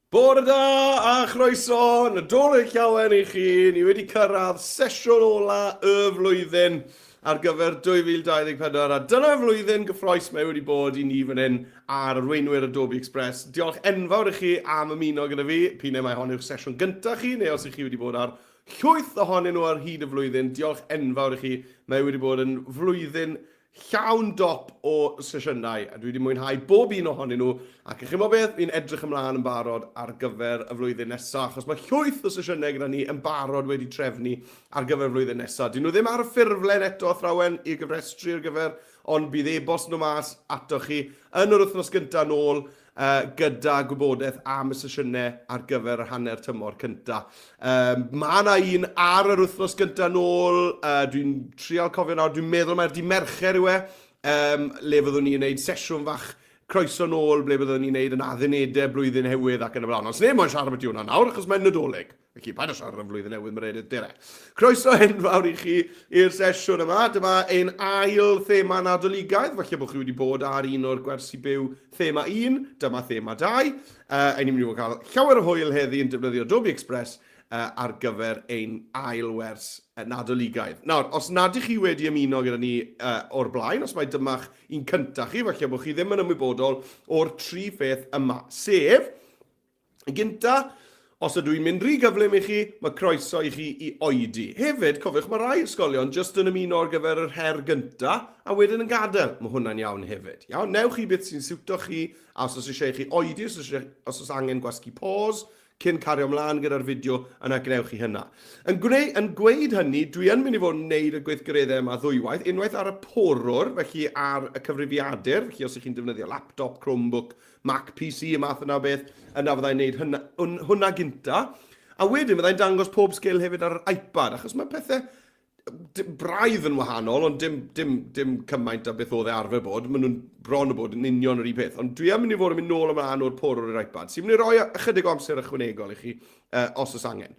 Bore da a chroeso, Nadolig Llawen i chi. Ni wedi cyrraedd sesiwn ola y flwyddyn ar gyfer 2024 a dyna flwyddyn gyffroes mae wedi bod i ni fan hyn ar arweinwyr Adobe Express. Diolch enfawr i chi am ymuno gyda fi, p'un ai mai hon yw'ch sesiwn gyntaf chi neu os ych chi wedi bod ar llwyth ohonyn nhw ar hyd y flwyddyn, diolch enfawr i chi. Mae wedi bod yn flwyddyn Llawn dop o sesiynau, a dwi wedi mwynhau bob un ohonyn nhw, ac chi'n gwybod beth, fi'n edrych ymlaen yn barod ar gyfer y flwyddyn nesaf, achos mae llwyth o sesiynau gyda ni yn barod wedi trefnu ar gyfer y flwyddyn nesaf. Dyn nhw ddim ar y ffurflen eto, athrawen, i gyfrestru ar gyfer, ond bydd e-bost nhw mas atoch chi yn yr wythnos gyntaf nôl, uh, gyda gwybodaeth am y sesiynau ar gyfer yr hanner tymor cynta. Um, mae yna un ar yr wythnos gynta nôl, uh, dwi'n trial cofio nawr, dwi'n meddwl mae'r di Mercher yw e, um, le fyddwn ni'n gwneud sesiwn fach croeso nôl, ble byddwn ni'n gwneud yn addunedau blwyddyn newydd ac yn y blaen. Ond sneb moyn siarad am hwnna nawr, achos mae'n Nadolig. Felly, paid â siarad am flwyddyn newydd, Meredydd, dere. Croeso enfawr i chi i'r sesiwn yma. Dyma ein ail thema Nadoligaidd. Falle bod chi wedi bod ar un o'r gwersi byw thema 1, dyma thema 2. Uh, ein ni'n mynd i fod cael llawer o hwyl heddi yn defnyddio Adobe Express uh, ar gyfer ein ail wers Nadoligaidd. Nawr, os nad ych chi wedi ymuno gyda ni uh, o'r blaen, os mai dyma'ch un cyntaf chi, falle bod chi ddim yn ymwybodol o'r tri pheth yma, sef Yn gynta, os ydw i'n mynd rhy gyflym i chi, mae croeso i chi i oedi. Hefyd, cofiwch, mae rai ysgolion jyst yn ymuno ar gyfer yr her gynta a wedyn yn gadael. Mae hwnna'n iawn hefyd. Iawn, newch chi beth sy'n siwto chi, a os oes eisiau i chi oedi, os oes, eisiau, os oes angen gwasgu pause cyn cario ymlaen gyda'r fideo, yna gwnewch chi hynna. Yn, gwneud, yn gweud hynny, dwi yn mynd i fod yn gwneud y gweithgareddau yma ddwywaith, unwaith ar y porwr, felly ar y cyfrifiadur, felly os ych chi'n defnyddio laptop, Chromebook, Mac, PC, y math yna o beth, yna fyddai'n neud hynna, hwnna gynta. A wedyn fyddai'n dangos pob sgil hefyd ar yr iPad, achos mae pethau braidd yn wahanol, ond dim, dim, dim cymaint a beth oedd e arfer bod. Maen nhw'n bron o bod yn union yr un peth. Ond dwi am mynd i fod yn mynd nôl ymlaen o'r porwr i'r iPad, sy'n mynd i roi ychydig o amser ychwanegol i chi uh, os oes angen.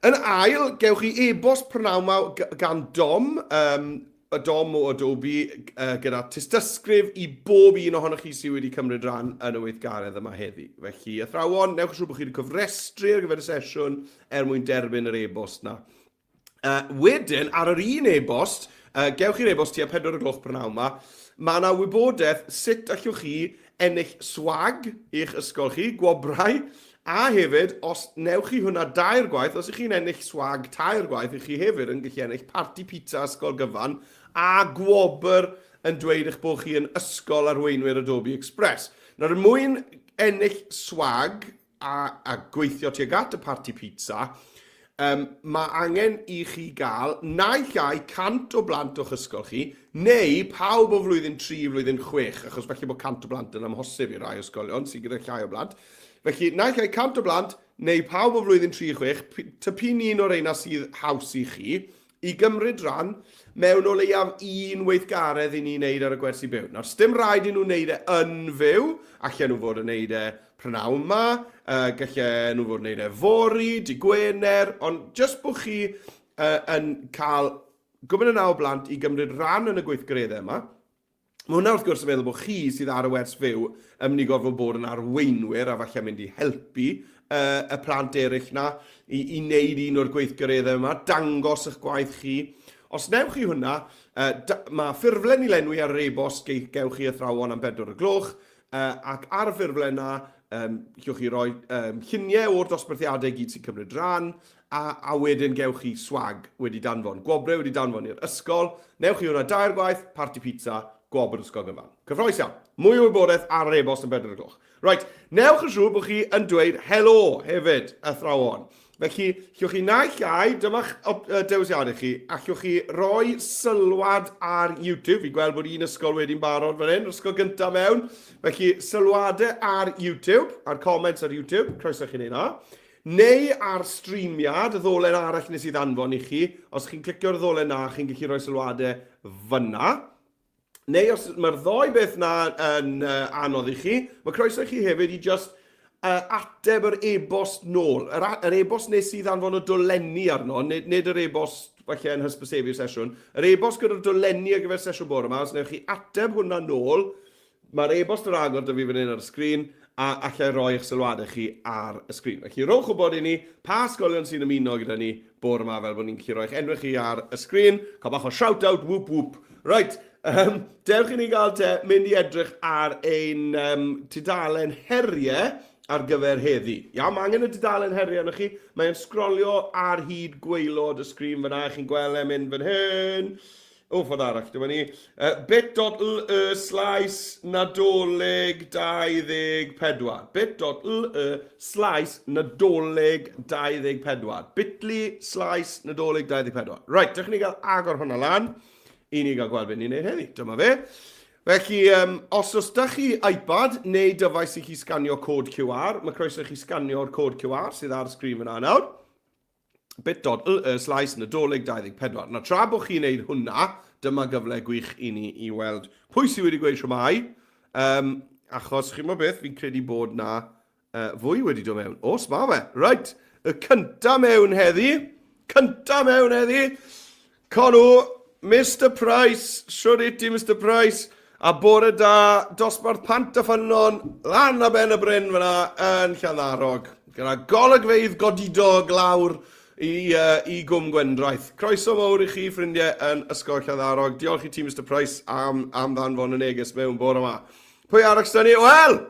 Yn ail, gewch chi e-bost prynawn ma gan Dom, um, y Dom o Adobe uh, gyda tystysgrif i bob un ohonoch chi sydd wedi cymryd rhan yn y weithgaredd yma heddi. Felly, athrawon, newch yn siŵr bod chi wedi cofrestru ar gyfer y sesiwn er mwyn derbyn yr e-bost na. Uh, wedyn, ar yr un e-bost, uh, gewch chi'r e-bost tua 4 o'r gloch prynhawn yma, mae yna wybodaeth sut allwch chi ennill swag i'ch ysgol chi, gwobrau, A hefyd, os newch chi hwnna dair gwaith, os ych chi'n ennill swag tair gwaith, ych chi hefyd yn gallu ennill parti pizza ysgol gyfan a gwobr yn dweud eich bod chi yn ysgol arweinwyr Adobe Express. Nawr, er mwyn ennill swag a, a gweithio tuag at y parti pizza, um, mae angen i chi gael naill ai 100 o blant o'ch ysgol chi, neu pawb o flwyddyn 3 i flwyddyn 6, achos falle bod 100 o blant yn amhosib i rai ysgolion sydd gyda llai o blant. Felly, naill ai 100 o blant, neu pawb o flwyddyn 3 i 6, ty p'un un o'r reina sydd haws i chi, i gymryd rhan mewn o leiaf un weithgaredd i ni wneud ar y gwersi byw. Nawr, sdim rhaid i nhw wneud e yn fyw, allan nhw fod yn wneud e prynawn ma, uh, gallen nhw fod yn wneud e fory, di Gwener, ond jyst bod chi uh, yn cael gwybod y naw blant i gymryd rhan yn y gweithgareddau yma. Mae hwnna wrth gwrs yn meddwl bod chi sydd ar y wers fyw yn mynd i gorfod bod yn arweinwyr a falle mynd i helpu uh, y plant eraill na i, i wneud un o'r gweithgareddau yma, dangos eich gwaith chi. Os newch chi hwnna, uh, da, mae ffurflen i lenwi ar yr e-bost gewch chi athrawon am bedwar y gloch, uh, ac ar y ffurflen na, um, llwch chi roi um, lluniau o'r dosbarthiadau gyd sy'n cymryd rhan, A, a wedyn gewch chi swag wedi danfon, gwobrau wedi danfon i'r ysgol. Newch chi hwnna dair gwaith, parti pizza, gwobr ysgol gyfan. Cyffroes iawn. Mwy o wybodaeth ar yr e-bost yn bedwar y gloch. Reit, newch yn siŵr bod chi yn dweud helo hefyd, athrawon. Felly, llwch chi naill ai, dyma'ch dewisiadau chi, allwch chi roi sylwad ar YouTube. Fi'n gweld bod un ysgol wedi'n barod fan hyn, yr ysgol gyntaf mewn. Felly, sylwadau ar YouTube, ar comments ar YouTube, croeso chi wneud na. Neu ar streamiad, y ddolen arall nes i ddanfon i chi. Os chi'n clicio'r ddolen na, chi'n gallu rhoi sylwadau fyna. Neu os mae'r ddoi beth na yn uh, anodd i chi, mae croeso i chi hefyd i just uh, ateb yr e-bost nôl. Yr, yr e-bost nes i ddanfon y dolenni arno, nid, nid yr e-bost falle yn hysbysebu'r sesiwn. Yr e-bost gyda'r dolenni ar gyfer sesiwn bore yma, os newch chi ateb hwnna nôl, Mae'r e-bost ar agor 'da fi fan hyn ar y sgrin, a allai roi eich sylwadau chi ar y sgrin. Felly rowch wybod i ni pa ysgolion sy'n ymuno gyda ni bore yma fel bod ni'n gallu rhoi eich enwau chi ar y sgrin. Cael bach o shout out, whoop whoop. Right, dewch i ni gael te mynd i edrych ar ein tudalen heriau ar gyfer heddi. Iawn, mae angen y dudalen heriau arnoch chi. Mae'n sgrolio ar hyd gwaelod y sgrin fyna. Chi'n gweld e'n mynd fan hyn. O, ffordd arall, dyma ni. Bit.ly slaes nadolig 24. Bit.ly slaes nadolig 24. Bitly slaes nadolig 24. Right, dewch ni gael agor hwnna lan i ni gael gweld beth ni'n neud heddi. Dyma fe. Felly, um, os oes da chi iPad neu dyfais i chi sganio cod QR, mae croeso i chi sganio'r cod QR sydd ar y sgrin fyna nawr. bit.ly slaes Nadolig 24. Nawr, tra bod chi'n neud hwnna, dyma gyfle gwych i ni i weld pwy sydd wedi gweud siwmai. Um, achos, chi'n gwybod beth, fi'n credu bod na fwy wedi dod mewn. Os ma fe. Right, y cynta mewn heddi. Cynta mewn heddi. Conw, Mister Price, shwd i ti Mister Price? A bore da, dosbarth Pant a Ffynnon, lan a ben y bryn fyna yn Llanddarog. Gyda golygfeydd godidog lawr i, i Gwm Gwendraeth. Croeso mawr i chi, ffrindiau, yn Ysgol Llanddarog. Diolch i ti, Mister Price, am, am ddanfon y neges mewn bore yma. Pwy arall sy'n ni? Wel,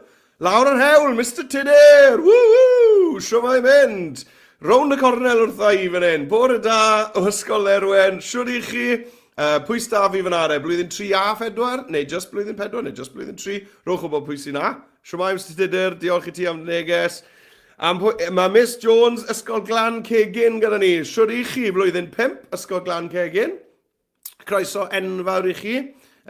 Lawr yr hewl, Mister Tudur! Woo-hoo! Shwmae mynd? Rownd y cornel wrtha i fan hyn. Bore da o Ysgol Dderwen. Shwd i chi? Pwy s'da fi fan are? Blwyddyn 3 a 4? Neu just blwyddyn 4? Neu just blwyddyn 3? Rhowch wybod pwy sy'n na. Shwmae, Mister Tudur? Diolch i ti am dy neges. Am pwy... Mae Miss Jones, Ysgol Glan Cegin gyda ni. Shwd i chi? Blwyddyn 5, Ysgol Glan Cegin. Croeso enfawr i chi.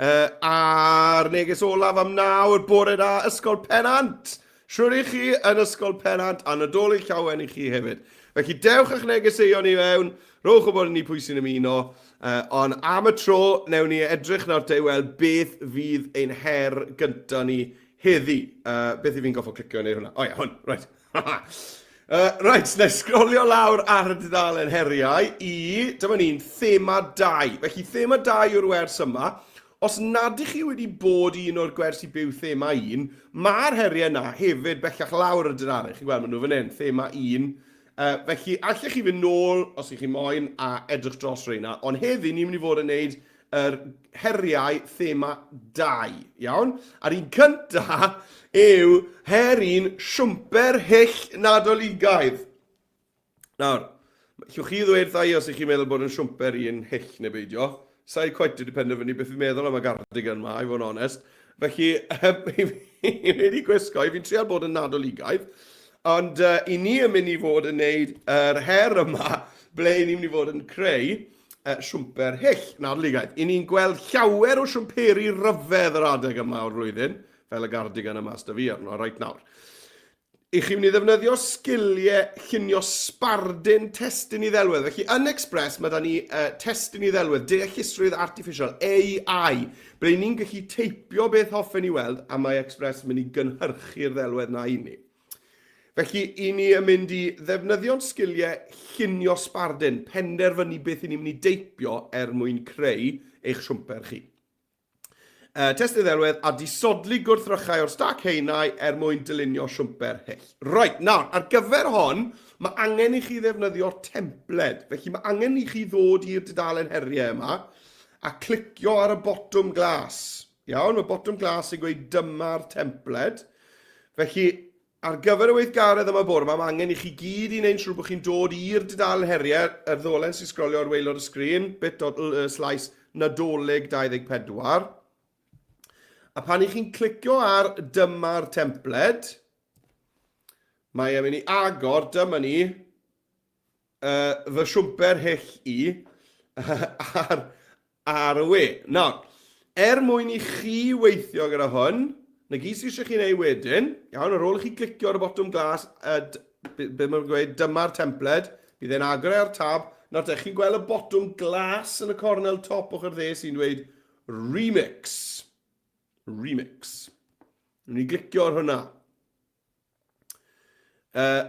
A'r neges olaf am nawr, bore da, Ysgol Pennant. Siwr i chi yn Ysgol Pennant a Nadolig Llawen i chi hefyd. Felly dewch a'ch negeseuon i fewn, rhowch wybod i ni pwy sy'n ymuno, ond am y tro, newn ni edrych nawr te i weld beth fydd ein her gyntaf ni heddi. Beth i fi'n goffo clicio i wneud hwnna? O ie, hwn, reit. Reit, na i sgrolio lawr ar y dudalen heriau i, dyma ni'n thema 2. Felly thema 2 yw'r wers yma. Os nad ych chi wedi bod i un o'r gwersi byw thema 1, mae'r heriau yna hefyd bellach lawr y dudalen. Chi'n gweld, maen nhw fan hyn, thema 1. Felly, allech chi fynd nôl os ych chi moyn a edrych dros reina. Ond heddi, ni'n mynd i fod yn neud yr heriau thema 2, iawn? A'r un cynta yw her un siwmper hyll Nadoligaidd. Nawr, llwch chi ddweud wrtha i os ych chi'n meddwl bod yn siwmper un hyll neu beidio. Sa i cweit wedi penderfynu beth fi'n meddwl am y gardigan ma, i fod yn onest. Felly, i wedi gwisgo, i fi'n trial bod yn Nadoligaidd, ond i ni yn mynd i fod yn neud yr her yma, ble i ni'n mynd i fod yn creu siwmper hyll Nadoligaidd. I ni'n gweld llawer o siwmperi ryfedd yr adeg yma o'r flwyddyn, fel y gardigan yma sydd fi arno reit nawr. I chi'n mynd i ddefnyddio sgiliau llunio sbardun testun i ddelwedd. Felly yn Express mae da ni testun i ddelwedd, deallusrwydd artiffisial, AI, ble ni'n gallu teipio beth hoffen ni weld a mae Express yn mynd i gynhyrchu'r ddelwedd na i ni. Felly, i ni yn mynd i ddefnyddio'n sgiliau llunio sbardun, penderfynu beth i ni'n mynd i deipio er mwyn creu eich siwmper chi. Testun ddelwedd a disodli gwrthrychau o'r stac haenau er mwyn dylunio siwmper hyll. Reit, nawr, ar gyfer hon, mae angen i chi ddefnyddio templed. Felly mae angen i chi ddod i'r dudalen heriau yma a clicio ar y botwm glas. Iawn, mae botwm glas sy'n gweud dyma'r templed. Felly, ar gyfer y weithgaredd yma bore yma, mae angen i chi gyd i wneud siŵr bod chi'n dod i'r dudalen heriau, yr ddolen sy'n sgrolio ar waelod y sgrin, bit.ly slaes nadolig 24. A pan i chi'n clicio ar dyma'r templed, mae e'n mynd i agor, dyma ni, fy siwmper hyll i ar, ar y we. Nawr, er mwyn i chi weithio gyda hwn, na gyd sydd eisiau chi wneud wedyn, iawn, ar ôl i chi glicio ar y botwm glas, be, be mae'n gweud, dyma'r templed, bydd e'n agor e ar tab, nawr te, chi'n gweld y botwm glas yn y cornel top ochr dde sy'n dweud Remix. Remix. Nw'n ni glicio ar hwnna.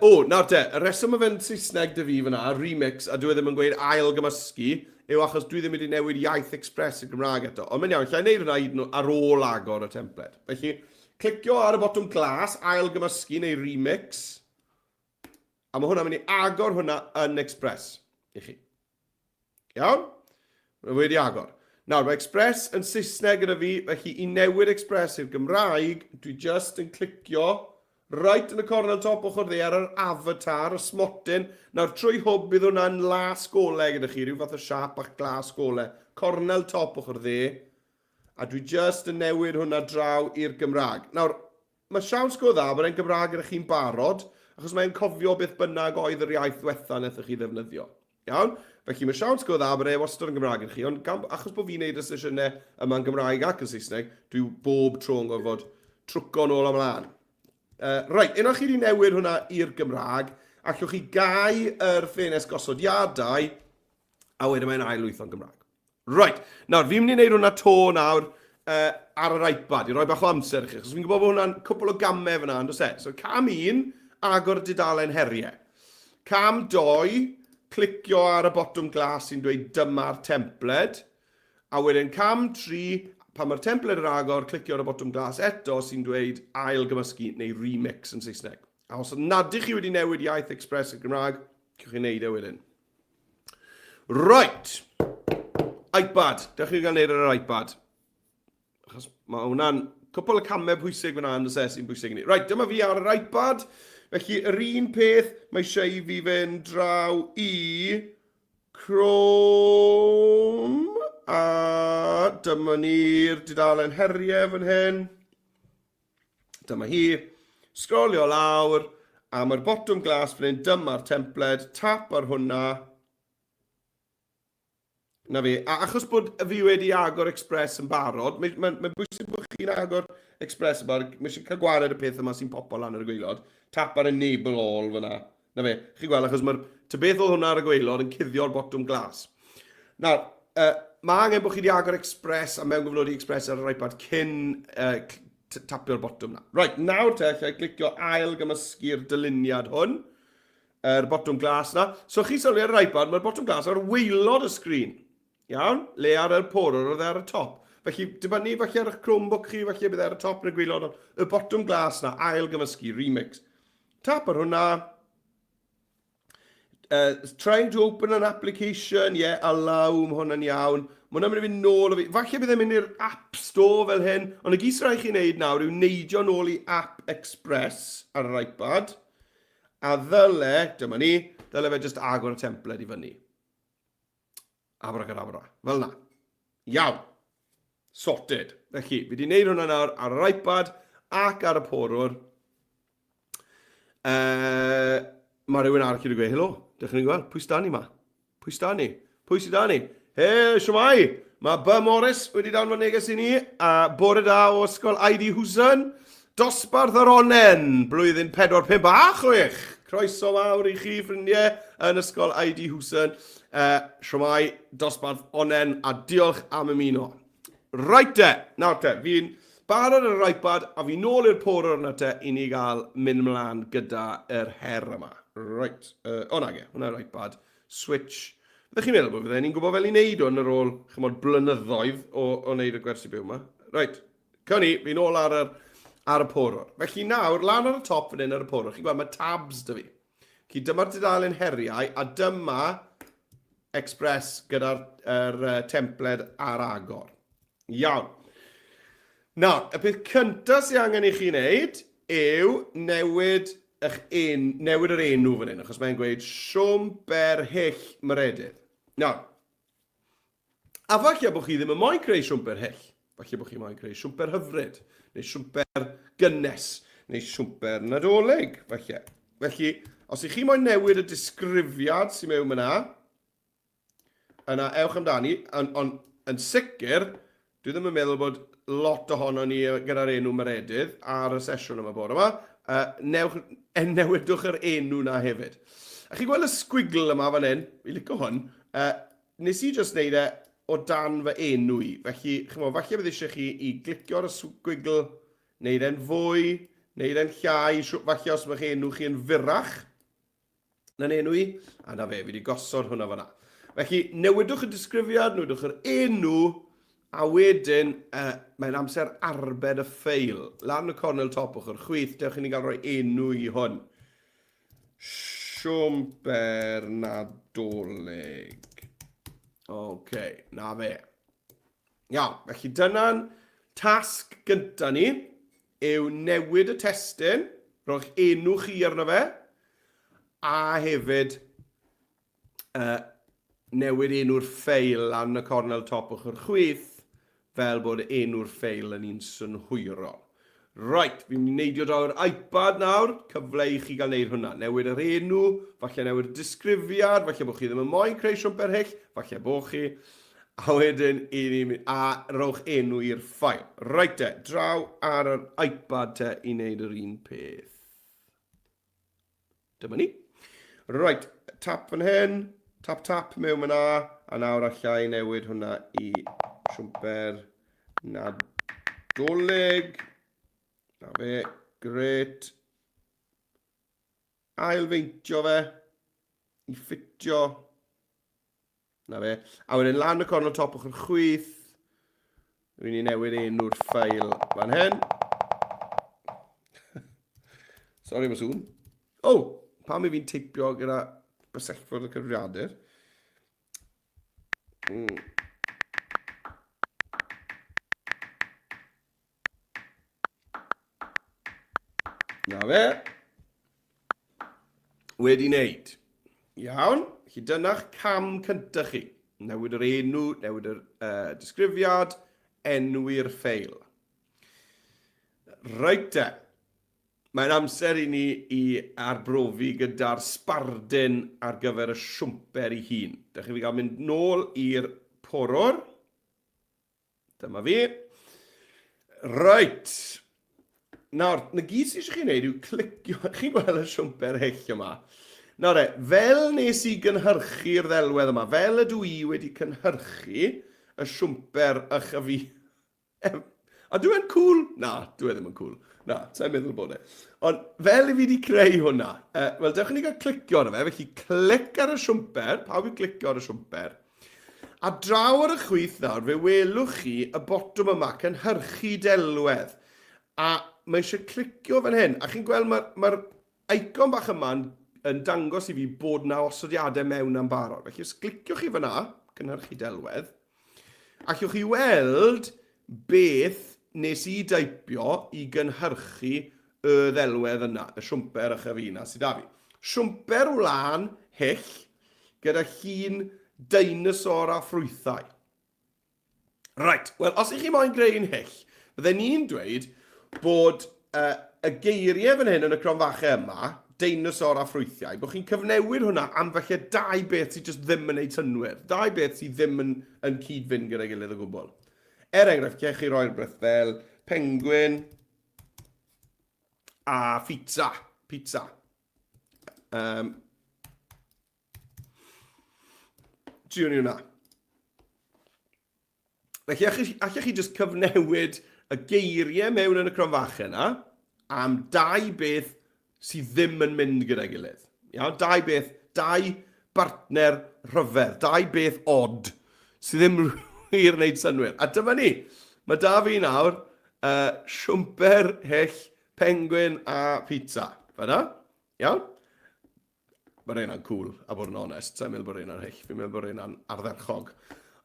O, nawr te, y rheswm mae fe'n Saesneg dy fi fyna, remix, a dwi e ddim yn gweud ail gymysgu, yw achos dwi ddim wedi newid iaith Express i'r Gymraeg eto. Ond mae'n iawn, llai wneud hwnna hyd yn ar ôl agor y templed. Felly, Clicio ar y botwm glas, ail gymysgu neu remix. A mae hwnna'n mynd i agor hwnna yn Express i chi. Iawn? Mae wedi agor. Nawr, mae Express yn Saesneg gyda fi, felly i newid Express i'r Gymraeg, dwi just yn clicio right yn y cornel top ochr dde ar yr avatar, y smotyn. Nawr, trwy hwb bydd hwnna'n las gole gyda chi, rhyw fath o siap bach glas gole. Cornel top ochr dde. A dwi just yn newid hwnna draw i'r Gymraeg. Nawr, Mae siawns go dda bod e'n Gymraeg gyda chi'n barod, achos mae'n cofio beth bynnag oedd yr iaith ddiwetha wnaethoch chi ddefnyddio. Iawn? Felly mae siawns go dda bod e wastad yn Gymraeg gyda chi, ond gan, achos bod fi'n neud y sesiynau yma'n Gymraeg ac yn Saesneg, dwi bob tro yn gorfod trwco nôl a mlaen. Reit, unwaith chi wedi newid hwnna i'r Gymraeg, allwch chi gau yr ffenest gosodiadau, a wedyn mae'n ail lwytho'n Gymraeg. Right, nawr fi'n mynd i wneud hwnna to nawr ar yr iPad i roi bach o amser i chi, achos fi'n gwybod bod hwnna'n cwpl o gamau fyna, ond oes e? So cam 1, agor y dudalen heriau. Cam 2, clicio ar y botwm glas sy'n dweud dyma'r templed. A wedyn cam 3, pan mae'r templed yn agor, clicio ar y botwm glas eto sy'n dweud ail gymysgu neu remix yn Saesneg. A os nad ydych chi wedi newid iaith Express i'r Gymraeg, cewch chi wneud e wedyn. Right. iPad. Dewch chi gael neud ar yr iPad. Achos mae hwnna'n cwpl o camau pwysig fyna yn y sy'n bwysig i ni. Right, dyma fi ar yr iPad. Felly, yr un peth, mae eisiau i fi fynd draw i Chrome. A dyma ni'r dudalen heriau fan hyn. Dyma hi. Sgrolio lawr, a mae'r botwm glas fan hyn, dyma'r templed, tap ar hwnna. Na fi. A achos bod fi wedi agor Express yn barod, mae'n mae, mae bwysig bod chi'n agor Express yn barod, mae eisiau cael gwared y peth yma sy'n popo lan ar y gwaelod. Tap ar Enable All fyna. Na fe, chi'n gweld, achos mae'r... Ta beth oedd hwnna ar y gwaelod yn cuddio'r botwm glas. Nawr, mae angen bod chi wedi agor Express a mewn gyfnodi Express ar yr iPad cyn tapio'r botwm na. Right, nawr te, allai glicio ail gymysgu'r dyluniad hwn, yr botwm glas na. So chi sylwi ar yr iPad, mae'r botwm glas ar waelod y sgrin. Iawn? Le ar yr porwr oedd e ar y top. Felly, dibynnu falle ar eich Chromebook chi, falle bydd e ar y top neu'r gwaelod, ond y botwm glas na, ail gymysgu, remix. Tap ar hwnna. Trying to open an application, yeah, allow, mae hwnna'n iawn. Mae hwnna'n mynd i fynd nôl o fi. Falle bydd e'n mynd i'r App Store fel hyn, ond y gyd sy'n rhaid chi wneud nawr yw neidio nôl i App Express ar yr iPad, a ddyle, dyma ni, ddyle fe just agor y templed i fyny. Abracadabra. Fel na. Iawn. Sorted. Felly, fi wedi gwneud hwnna nawr ar yr iPad ac ar y porwr. Mae rhywun arall wedi gweud, helo, dych chi'n gweld, pwy sydd ni ma? Pwy sydd ni? Pwy sydd ni? He, siwmai! Mae B Morris wedi danfon neges i ni, a bore da o ysgol ID Hwsan. Dosbarth yr Onnen, blwyddyn 4, 5 a 6. Croeso mawr i chi, ffrindiau, yn ysgol ID Hwsan. Siwmai, dosbarth Onnen, a diolch am ymuno. Right te, nawr te, fi'n barod ar yr iPad a fi nôl i'r porwr yna te i ni gael mynd mlaen gyda yr her yma. Right, o nage, hwnna'r iPad, switch. Byddech chi'n meddwl bod fydden ni'n gwybod fel i wneud hwn ar ôl, chymod, blynyddoedd o wneud y gwersi byw yma. Right, cawn ni, fi'n ôl ar yr, ar y porwr. Felly nawr, lan ar y top fan hyn ar y porwr, chi'n gweld mae tabs 'da fi. Felly dyma'r dudalen heriau a dyma Express gyda'r er, templed ar agor. Iawn. Nawr, y peth cyntaf sydd angen i chi wneud yw newid, eich en, newid yr enw fan hyn, achos mae'n gweud Siwmper Hyll Meredydd. Nawr, A falle bod chi ddim yn moyn creu siwmper hyll. Falle bod chi moyn creu siwmper hyfryd, neu siwmper gynnes, neu siwmper Nadolig, falle. Felly, os ych chi moyn newid y disgrifiad sy'n mewn fyna, yna ewch amdani, ond on, yn sicr, dwi ddim yn meddwl bod lot ohono ni gyda'r enw Meredydd ar y sesiwn yma bore yma. Newch, newidwch yr enw na hefyd. A chi'n gweld y squiggle yma fan hyn, fi licio hwn, Nes i jyst neud e o dan fy enw i. Felly, chimod, falle bydd eisiau chi i glicio ar y squiggle, neud e'n fwy, neud e'n llai, falle os mae'ch enw chi yn fyrrach na'n enw i, a na fe, fi wedi gosod hwnna fanna. Felly, newidwch y disgrifiad, newidwch yr enw, A wedyn, uh, mae'n amser arbed y ffeil. Lan y cornel top ochr chwith, dewch i ni gael rhoi enw i hwn. Siwmper Nadolig. OK, na fe. Iawn, felly dyna'n tasg gyntaf ni, yw newid y testun, rhoi'ch enw chi arno fe, a hefyd uh, newid enw'r ffeil lan y cornel top ochr chwith, fel bod enw'r ffeil yn un synhwyrol. Right, fi'n mynd i neidio draw i'r iPad nawr, cyfle i chi gael neud hwnna. Newid yr enw, falle newid y disgrifiad, falle bod chi ddim yn moyn creu siwmper hyll, falle bod chi. A wedyn, i ni, a rowch enw i'r ffail. Right te, draw ar yr iPad te i wneud yr un peth. Dyma ni. Right, tap fan hyn, tap tap mewn fyna, a nawr allai newid hwnna i siwmper Nadolig. Na fe, gret. Ailfeintio fe i ffitio. Na fe. A wedyn lan y cornel top ochr chwith. Rwy'n i newid enw'r ffail fan hyn. Sorry am y sŵn. O, oh, pam i fi'n teipio gyda bysellfwrdd y cyfrifiadur? Na fe. Wedi wneud. Iawn, felly dyna'ch cam cyntaf chi. Newid yr enw, newid yr uh, disgrifiad, enwi'r ffeil. Reit te. Mae'n amser i ni i arbrofi gyda'r sbardun ar gyfer y siwmper ei hun. Dych chi fi gael mynd nôl i'r porwr. Dyma fi. Reit. Nawr, na gyd sydd eisiau chi wneud yw clicio... Chi'n gweld y siwmper hyll yma? Nawr e, fel nes i gynhyrchu'r ddelwedd yma, fel ydw i wedi cynhyrchu y siwmper ych a fi... A dwi e'n cool? Na, dwi e ddim yn cool. Na, sa'n meddwl bod e. Ond fel i fi wedi creu hwnna, uh, wel, dewch i ni gael clicio arno fe, felly clic ar y siwmper, pawb i clicio ar y siwmper. A draw ar y chwith nawr, fe welwch chi y botwm yma, cynhyrchu delwedd. A mae eisiau clicio fan hyn. A chi'n gweld mae'r mae icon bach yma'n yn dangos i fi bod na osodiadau mewn am barod. Felly os cliciwch chi fyna, cynhyrchu delwedd, allwch chi weld beth nes i daipio i gynhyrchu y ddelwedd yna, y siwmper a chyfina sydd da fi. Siwmper wlân hyll, gyda llun deinosor a ffrwythau. Right, wel, os ych chi moyn greu un hyll, bydden ni'n dweud bod uh, y geiriau fan hyn yn y cronfachau yma, deinosor a ffrwythiau, bod chi'n cyfnewid hwnna am falle dau beth sydd jyst ddim yn neud synnwyr, dau beth sydd ddim yn, yn cyd-fynd gyda'i gilydd o gwbl. Er enghraifft, cech chi roi'r beth fel penguin a pizza. Pizza. Um, Triwn ni hwnna. Felly, allech, allech chi jyst cyfnewid y geiriau mewn yn y cronfachau yna am dau beth sydd ddim yn mynd gyda'i gilydd. Iawn, dau beth, dau bartner rhyfedd, dau beth odd sydd ddim wir yn gwneud synnwyr. A dyma ni, mae da fi nawr uh, siwmper hyll, penguin a pizza. Fyna? Iawn? Mae rheina'n cool, a bod yn onest. Sa'n meddwl bod rheina'n hyll, fi'n meddwl bod rheina'n ardderchog.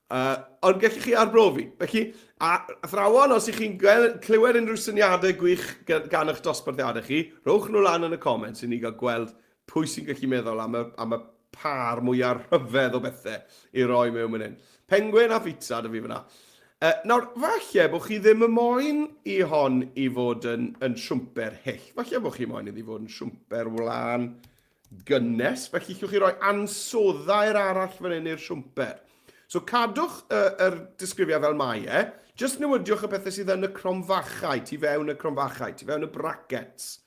Uh, ond gallwch chi arbrofi. Felly, a athrawon, os ych chi'n clywed unrhyw syniadau gwych gan eich dosbarthiadau chi, rhowch nhw lan yn y comments i ni gael gweld pwy sy'n gallu meddwl am y, am y pâr mwyaf rhyfedd o bethau i roi mewn fan hyn. Penguin a pizza da fi fyna. Uh, nawr, falle bod chi ddim y moyn i hon i fod yn, yn siwmper hyll. Falle bod chi moyn iddi fod yn siwmper wlân gynnes. Felly, llwch chi roi ansoddair arall fan hyn i'r siwmper. So, cadwch y, yr disgrifiad fel mae e. Just newidiwch y pethau sydd yn y cromfachau, tu fewn y cromfachau, tu fewn y brackets.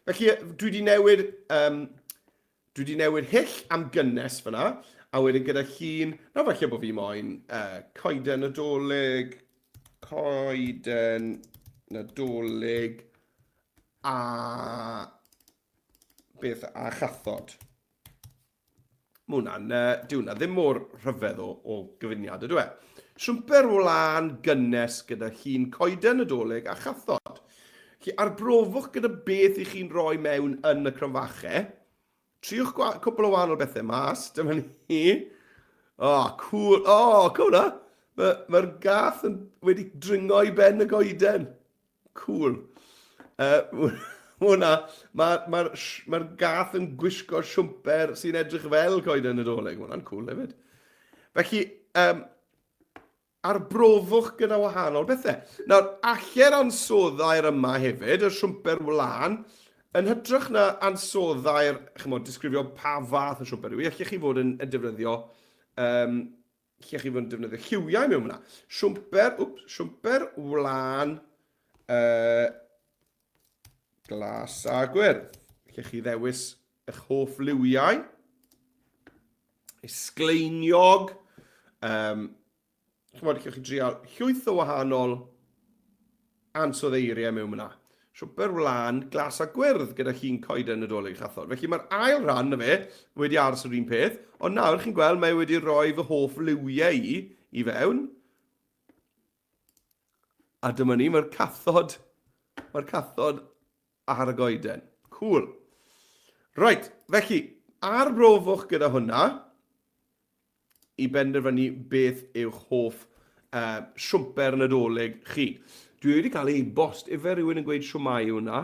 Felly, dwi wedi newid um, Dwi 'di newid hyll am gynnes fyna, a wedyn gyda llun, na falle bod fi moyn uh, coeden Nadolig, coeden Nadolig, a beth, a chathod. Mae hwnna'n, uh, dyw hwnna ddim mor rhyfedd o, o gyfuniad, ydw e? Siwmper wlân gynnes gyda llun coeden Nadolig a chathod. Felly, arbrofwch gyda beth i chi'n rhoi mewn yn y cromfache. Triwch cwpl o wahanol bethau mas. Dyma ni. Oh, cool. Oh, cool na. Mae'r ma gath yn wedi dringo i ben y goeden. Cool. Hwnna, mae'r ma, ma, ma gath yn gwisgo siwmper sy'n edrych fel coeden Nadolig. Mae hwnna'n cool hefyd. Felly, um, arbrofwch gyda wahanol bethau. Nawr, alle'r ansoddair yma hefyd, y siwmper wlân, yn hytrach na ansoddair, chymod, disgrifio pa fath o siwmper yw i, allech chi fod yn, yn defnyddio um, lle chi fod yn defnyddio lliwiau mewn hwnna. Siwmper, wps, siwmper wlân glas a gwyrdd. Lle chi ddewis eich hoff liwiau. Sgleiniog. Um, chymod, lle chi drial llwyth o wahanol ansoddeiriau mewn yna. Siwmper wlân, glas a gwyrdd gyda llun coeden Nadolig chathod. Felly mae'r ail rhan na fe wedi aros yr un peth, ond nawr chi'n gweld mae wedi rhoi fy hoff liwiau i i fewn. A dyma ni, mae'r cathod, mae'r cathod ar y goeden. Cool. Right, felly, arbrofwch gyda hwnna. i benderfynu beth yw'ch hoff uh, siwmper Nadolig chi. Dwi wedi cael e-bost, ife rhywun yn gweud siwmai yw hwnna,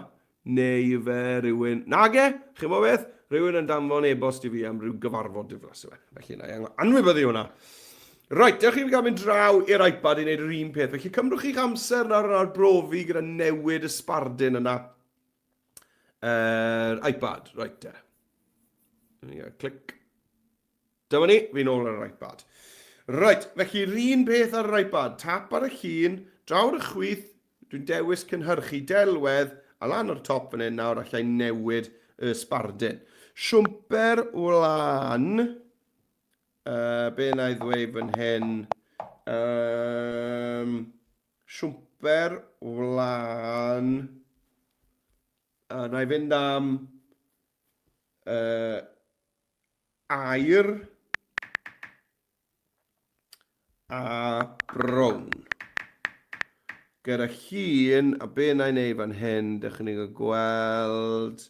neu ife rhywun... Nage, chi'n bod beth? Rhywun yn danfon e-bost i fi am ryw gyfarfod diflas yw e. Felly na i anwybyddu hwnna. Reit, dewch i fi gael mynd draw i'r iPad i wneud yr un peth. Felly cymrwch chi'ch amser nawr yn arbrofi gyda newid y sbardun yna. Yr iPad, reit te. Clic. Dyma ni, fi'n ôl ar yr iPad. Reit, felly yr un peth ar yr iPad. Tap ar y llun, draw ar y chwith, dwi'n dewis cynhyrchu delwedd, a lan ar top fan hyn nawr allai newid y sbardun. Siwmper wlân, uh, be na i ddweud fan hyn, um, siwmper wlân, uh, na i fynd am uh, aur a brown. Gyda llun, a be na i wneud fan hyn, dych chi'n gael gweld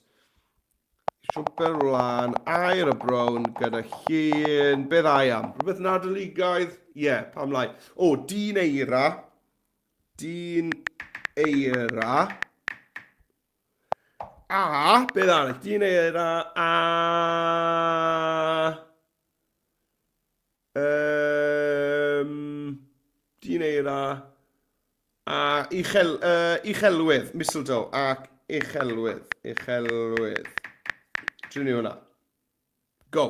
siwmper wlân, aur a brown gyda llun, beth ai am? Rhywbeth nadoligaidd? Ie, yeah, pam lai. O, dyn eira. Dyn eira. A, beth arall? Dyn eira a... Um, dyn eira a uchel, uh, uchelwydd, mistletoe ac uchelwydd, uchelwydd. Trin ni hwnna. Go.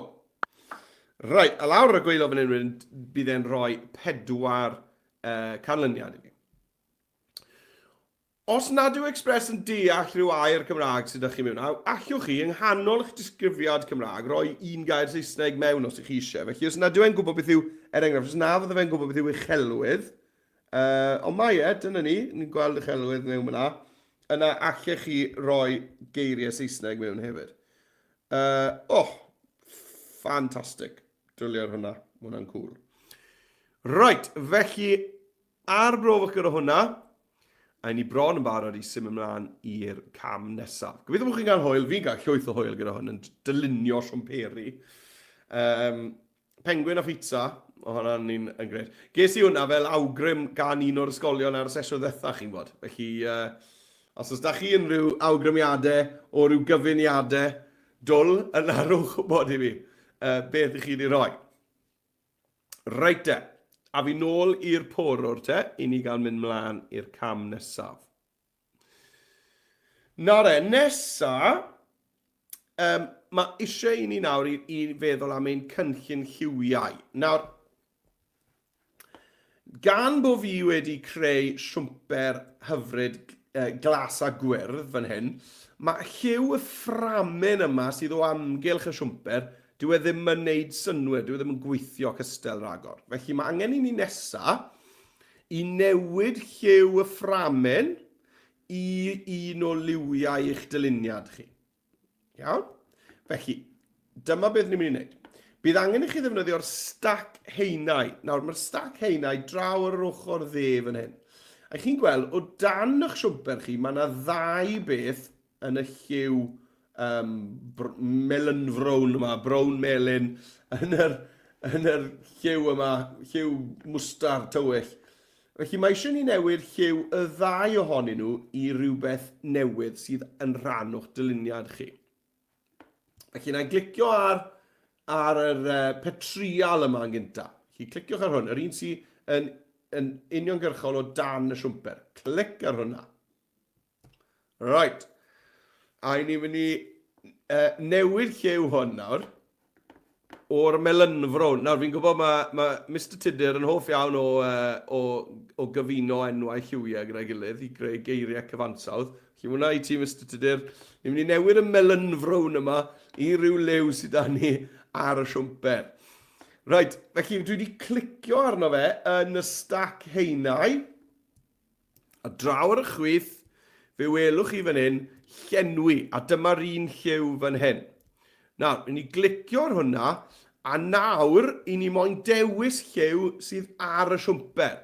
Right, a lawr ar y gweilo fan hyn, bydd e'n rhoi pedwar uh, canlyniad i fi. Os nad yw Express yn deall rhyw air Cymraeg sydd 'da chi mewn, allwch chi, yng nghanol eich disgrifiad Cymraeg, roi un gair Saesneg mewn os ych chi eisiau. Felly os nad yw e'n gwybod beth yw, er enghraifft, os na fydde fe'n gwybod beth yw uchelwydd, uh, ond mae e, dyna ni, ni'n gweld uchelwydd mewn fyna, yna allech chi roi geiriau Saesneg mewn hefyd. Uh, oh, ffantastig. Dwli ar hwnna, mae hwnna'n cool. Right, felly Arbrofwch gyda hwnna, a ni bron yn barod i symud ymlaen i'r cam nesaf. Gobeithio bod chi'n cael hwyl, fi'n cael llwyth o hwyl gyda hwn yn dylunio siwmperi. Um, penguin a pizza, o hwnna'n un yn gret. Ges i hwnna fel awgrym gan un o'r ysgolion ar y sesiwn ddetha, chi'n bod. Felly, uh, os oes da chi unrhyw awgrymiadau o ryw gyfuniadau dwl, yna rhowch wybod i fi uh, beth i chi wedi rhoi. Reit te, a fi nôl i'r porwr te, i ni gael mynd mlaen i'r cam nesaf. Nawr e, nesa, um, mae eisiau i ni nawr i, i feddwl am ein cynllun lliwiau. Nawr, Gan bo fi wedi creu siwmper hyfryd glas a gwyrdd fan hyn, mae lliw y fframen yma sydd o amgylch y siwmper, dyw e ddim yn neud synnwyr, dyw e ddim yn gweithio cystel ragor. Felly mae angen i ni nesa i newid lliw y fframen i un o liwiau eich dyluniad chi. Iawn? Felly, dyma beth ni'n mynd i wneud. Bydd angen i chi ddefnyddio'r stac haenau. Nawr, mae'r stac haenau draw ar yr ochr dde fan hyn. A chi'n gweld, o dan eich siwmper chi, mae yna ddau beth yn y lliw um, melynfrown yma, brown melyn, yn yr, yn yr lliw yma, lliw mwstard tywyll. Felly mae eisiau ni newid lliw y ddau ohonyn nhw i rywbeth newydd sydd yn rhan o'ch dyluniad chi. Felly, na i glicio ar, ar yr uh, petrial yma yn gyntaf. Felly, cliciwch ar hwn, yr un sydd yn, yn uniongyrchol o dan y siwmper. Clic ar hwnna. Right. A i ni'n mynd i uh, newid lliw hwn nawr o'r melynfrown. Nawr, fi'n gwybod mae, mae Mister Tudur yn hoff iawn o, uh, o, o gyfuno enwau lliwiau gyda'i gilydd i greu geiriau cyfansawdd. Felly hwnna i ti, Mister Tudur. Ni'n mynd i newid y melynfrown yma i ryw liw sydd â ni ar y siwmper. Right, felly dwi wedi clicio arno fe yn y stac haenau. A draw ar y chwith, fe welwch chi fan hyn, llenwi, a dyma'r un lliw fan hyn. Nawr, i ni glicio ar hwnna, a nawr i ni moyn dewis lliw sydd ar y siwmper.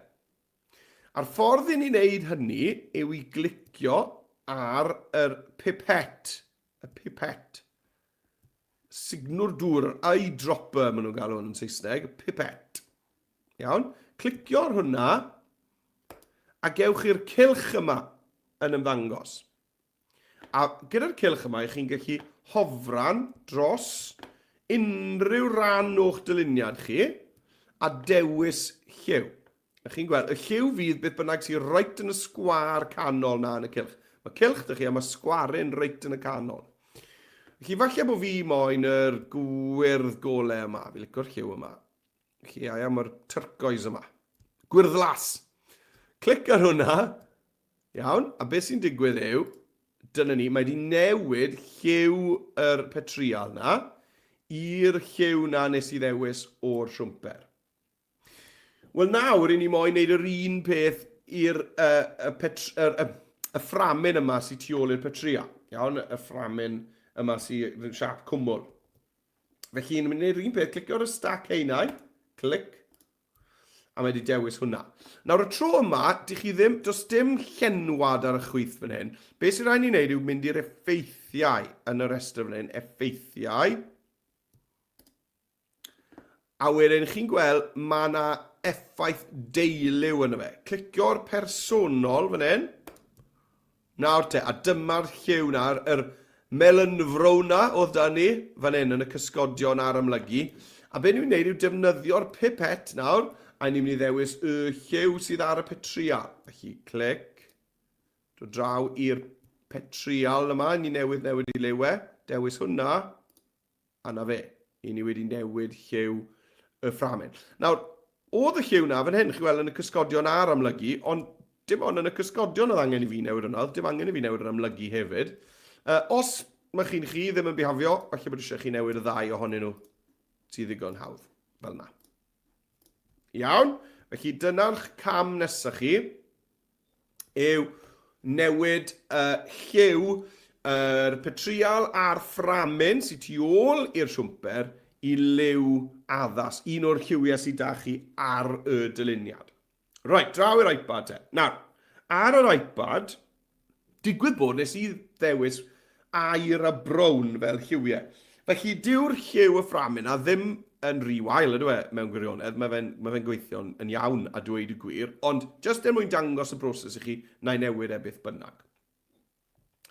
A'r ffordd i ni wneud hynny yw i glicio ar yr pipet, y pipet. Signwr dŵr, yr eyedropper maen nhw'n galw hwn yn Saesneg, pipet. Iawn, clicio ar hwnna, a gewch chi'r cylch yma yn ymddangos. A gyda'r cylch yma, chi'n gallu hofran dros unrhyw ran o'ch dyluniad chi a dewis lliw. A chi'n gweld, y lliw fydd beth bynnag sy'n reit yn y sgwâr canol na yn y cylch. Mae cylch dych chi a mae sgwaryn reit yn y canol. Felly falle bod fi moyn yr gwyrdd gole yma. Fi licio'r lliw yma. Felly ai am yr turquoise yma. Gwyrddlas. Clic ar hwnna. Iawn, a beth sy'n digwydd yw, dyna ni, mae wedi newid lliw yr petrial na i'r lliw na nes i ddewis o'r siwmper. Wel nawr, i ni moyn neud yr un peth i'r uh, y, petr, y, y, y fframyn yma sy'n tu ôl i'r petria. Iawn, y fframyn yma sy'n siap cwmwl. Felly, ni'n mynd i wneud yr un peth, clicio ar y stac haenau, clic, a mae wedi dewis hwnna. Nawr, y tro yma, dych chi ddim, does dim llenwad ar y chwith fan hyn. Be sy'n rhaid ni wneud yw mynd i'r effeithiau yn y rhestr fan hyn, effeithiau, A wedyn chi'n gweld mae yna effaith deiliw yno fe. Clicio'r personol fan hyn. Nawr te, a dyma'r lliw na, yr melynfrown na oedd da ni fan hyn yn y cysgodion a'r amlygu. A be ni'n wneud yw defnyddio'r pipet nawr, a ni'n mynd i ddewis y lliw sydd ar y petrial. Felly, clic, dod draw i'r petrial yma, ni newydd newid i liw e, dewis hwnna, A 'na fe. I ni wedi newid lliw y fframen. Nawr, oedd y lliw na fan hyn, chi weld yn y cysgodion a'r amlygu, ond dim ond yn y cysgodion oedd angen i fi newid hwnna, oedd dim angen i fi newid yr amlygu hefyd. Uh, os mae chi'n chi ddim yn bihafio, falle bod eisiau chi newid y ddau ohonyn nhw, sydd ddigon hawdd, fel yna. Iawn, felly dyna'r cam nesaf chi. yw newid y lliw yr petrial a'r fframyn sydd tu ôl i'r siwmper i liw addas, un o'r lliwiau sydd da chi ar y dyluniad. Right, draw i'r iPad te. Nawr, ar yr iPad, digwydd bod nes i ddewis aur a brown fel lliwiau. Felly dyw'r lliw y fframyn na ddim yn rhy wael ydw e mewn gwirionedd, mae fe'n ma fe gweithio'n yn iawn a dweud y gwir, ond jyst er mwyn dangos y broses i chi, na i newid e beth bynnag.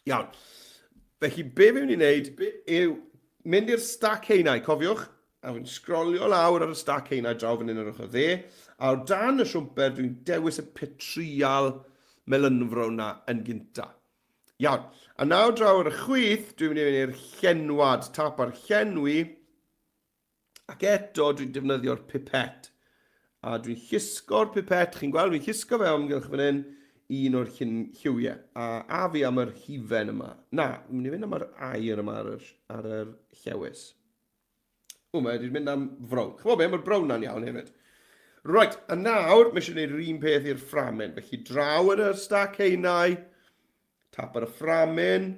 Iawn. Felly be fi'n mynd i wneud yw mynd i'r stac haenau, cofiwch, a fi'n sgrolio lawr ar y stac haenau draw fan hyn ar ochr dde, a o dan y siwmper dwi'n dewis y petrial melynfrown na yn gynta. Iawn. A nawr draw ar y chwith, dwi'n mynd i fynd i'r llenwad, tap ar llenwi, ac eto dwi'n defnyddio'r pipet. A dwi'n llusgo'r pipet, chi'n gweld, dwi'n llusgo fe amgylch fan hyn, un o'r lliwiau. A, a fi am yr hufen yma. Na, dwi'n mynd i fynd am yr air yma ar yr, ar yr llewis. O, mae wedi mynd am frown. Chymod be, mae'r brown na'n iawn hefyd. Right, a nawr, mae eisiau gwneud yr un peth i'r fframen. Felly draw yn y stac haenau, tap ar y fframen.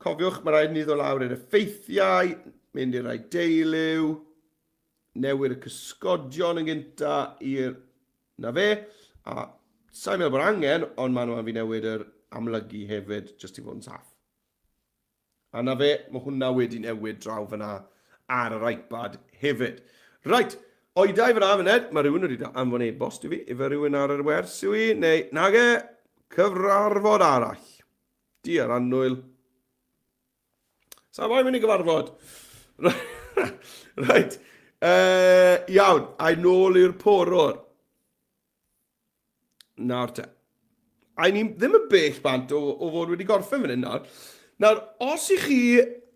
Cofiwch, mae rhaid ni ddod lawr i'r effeithiau, mynd i'r rhai deiliw. newid y cysgodion yn gynta i'r... Na fe. A sa'n meddwl bod angen, ond maen nhw am fi newid yr amlygu hefyd, jyst i fod yn saff. A na fe, mae hwnna wedi newid draw fyna ar yr iPad hefyd. Right, oedau fyna funed, mae rhywun wedi anfon e-bost i fi, ife rhywun ar yr wers yw i, neu nage, cyfarfod arall. Diar annwyl. Sa moyn mynd i gyfarfod. Right, iawn, a'i nôl i'r porwr. Nawr te. A ni ddim yn bell bant o fod wedi gorffen fan hyn nawr. Nawr, os i chi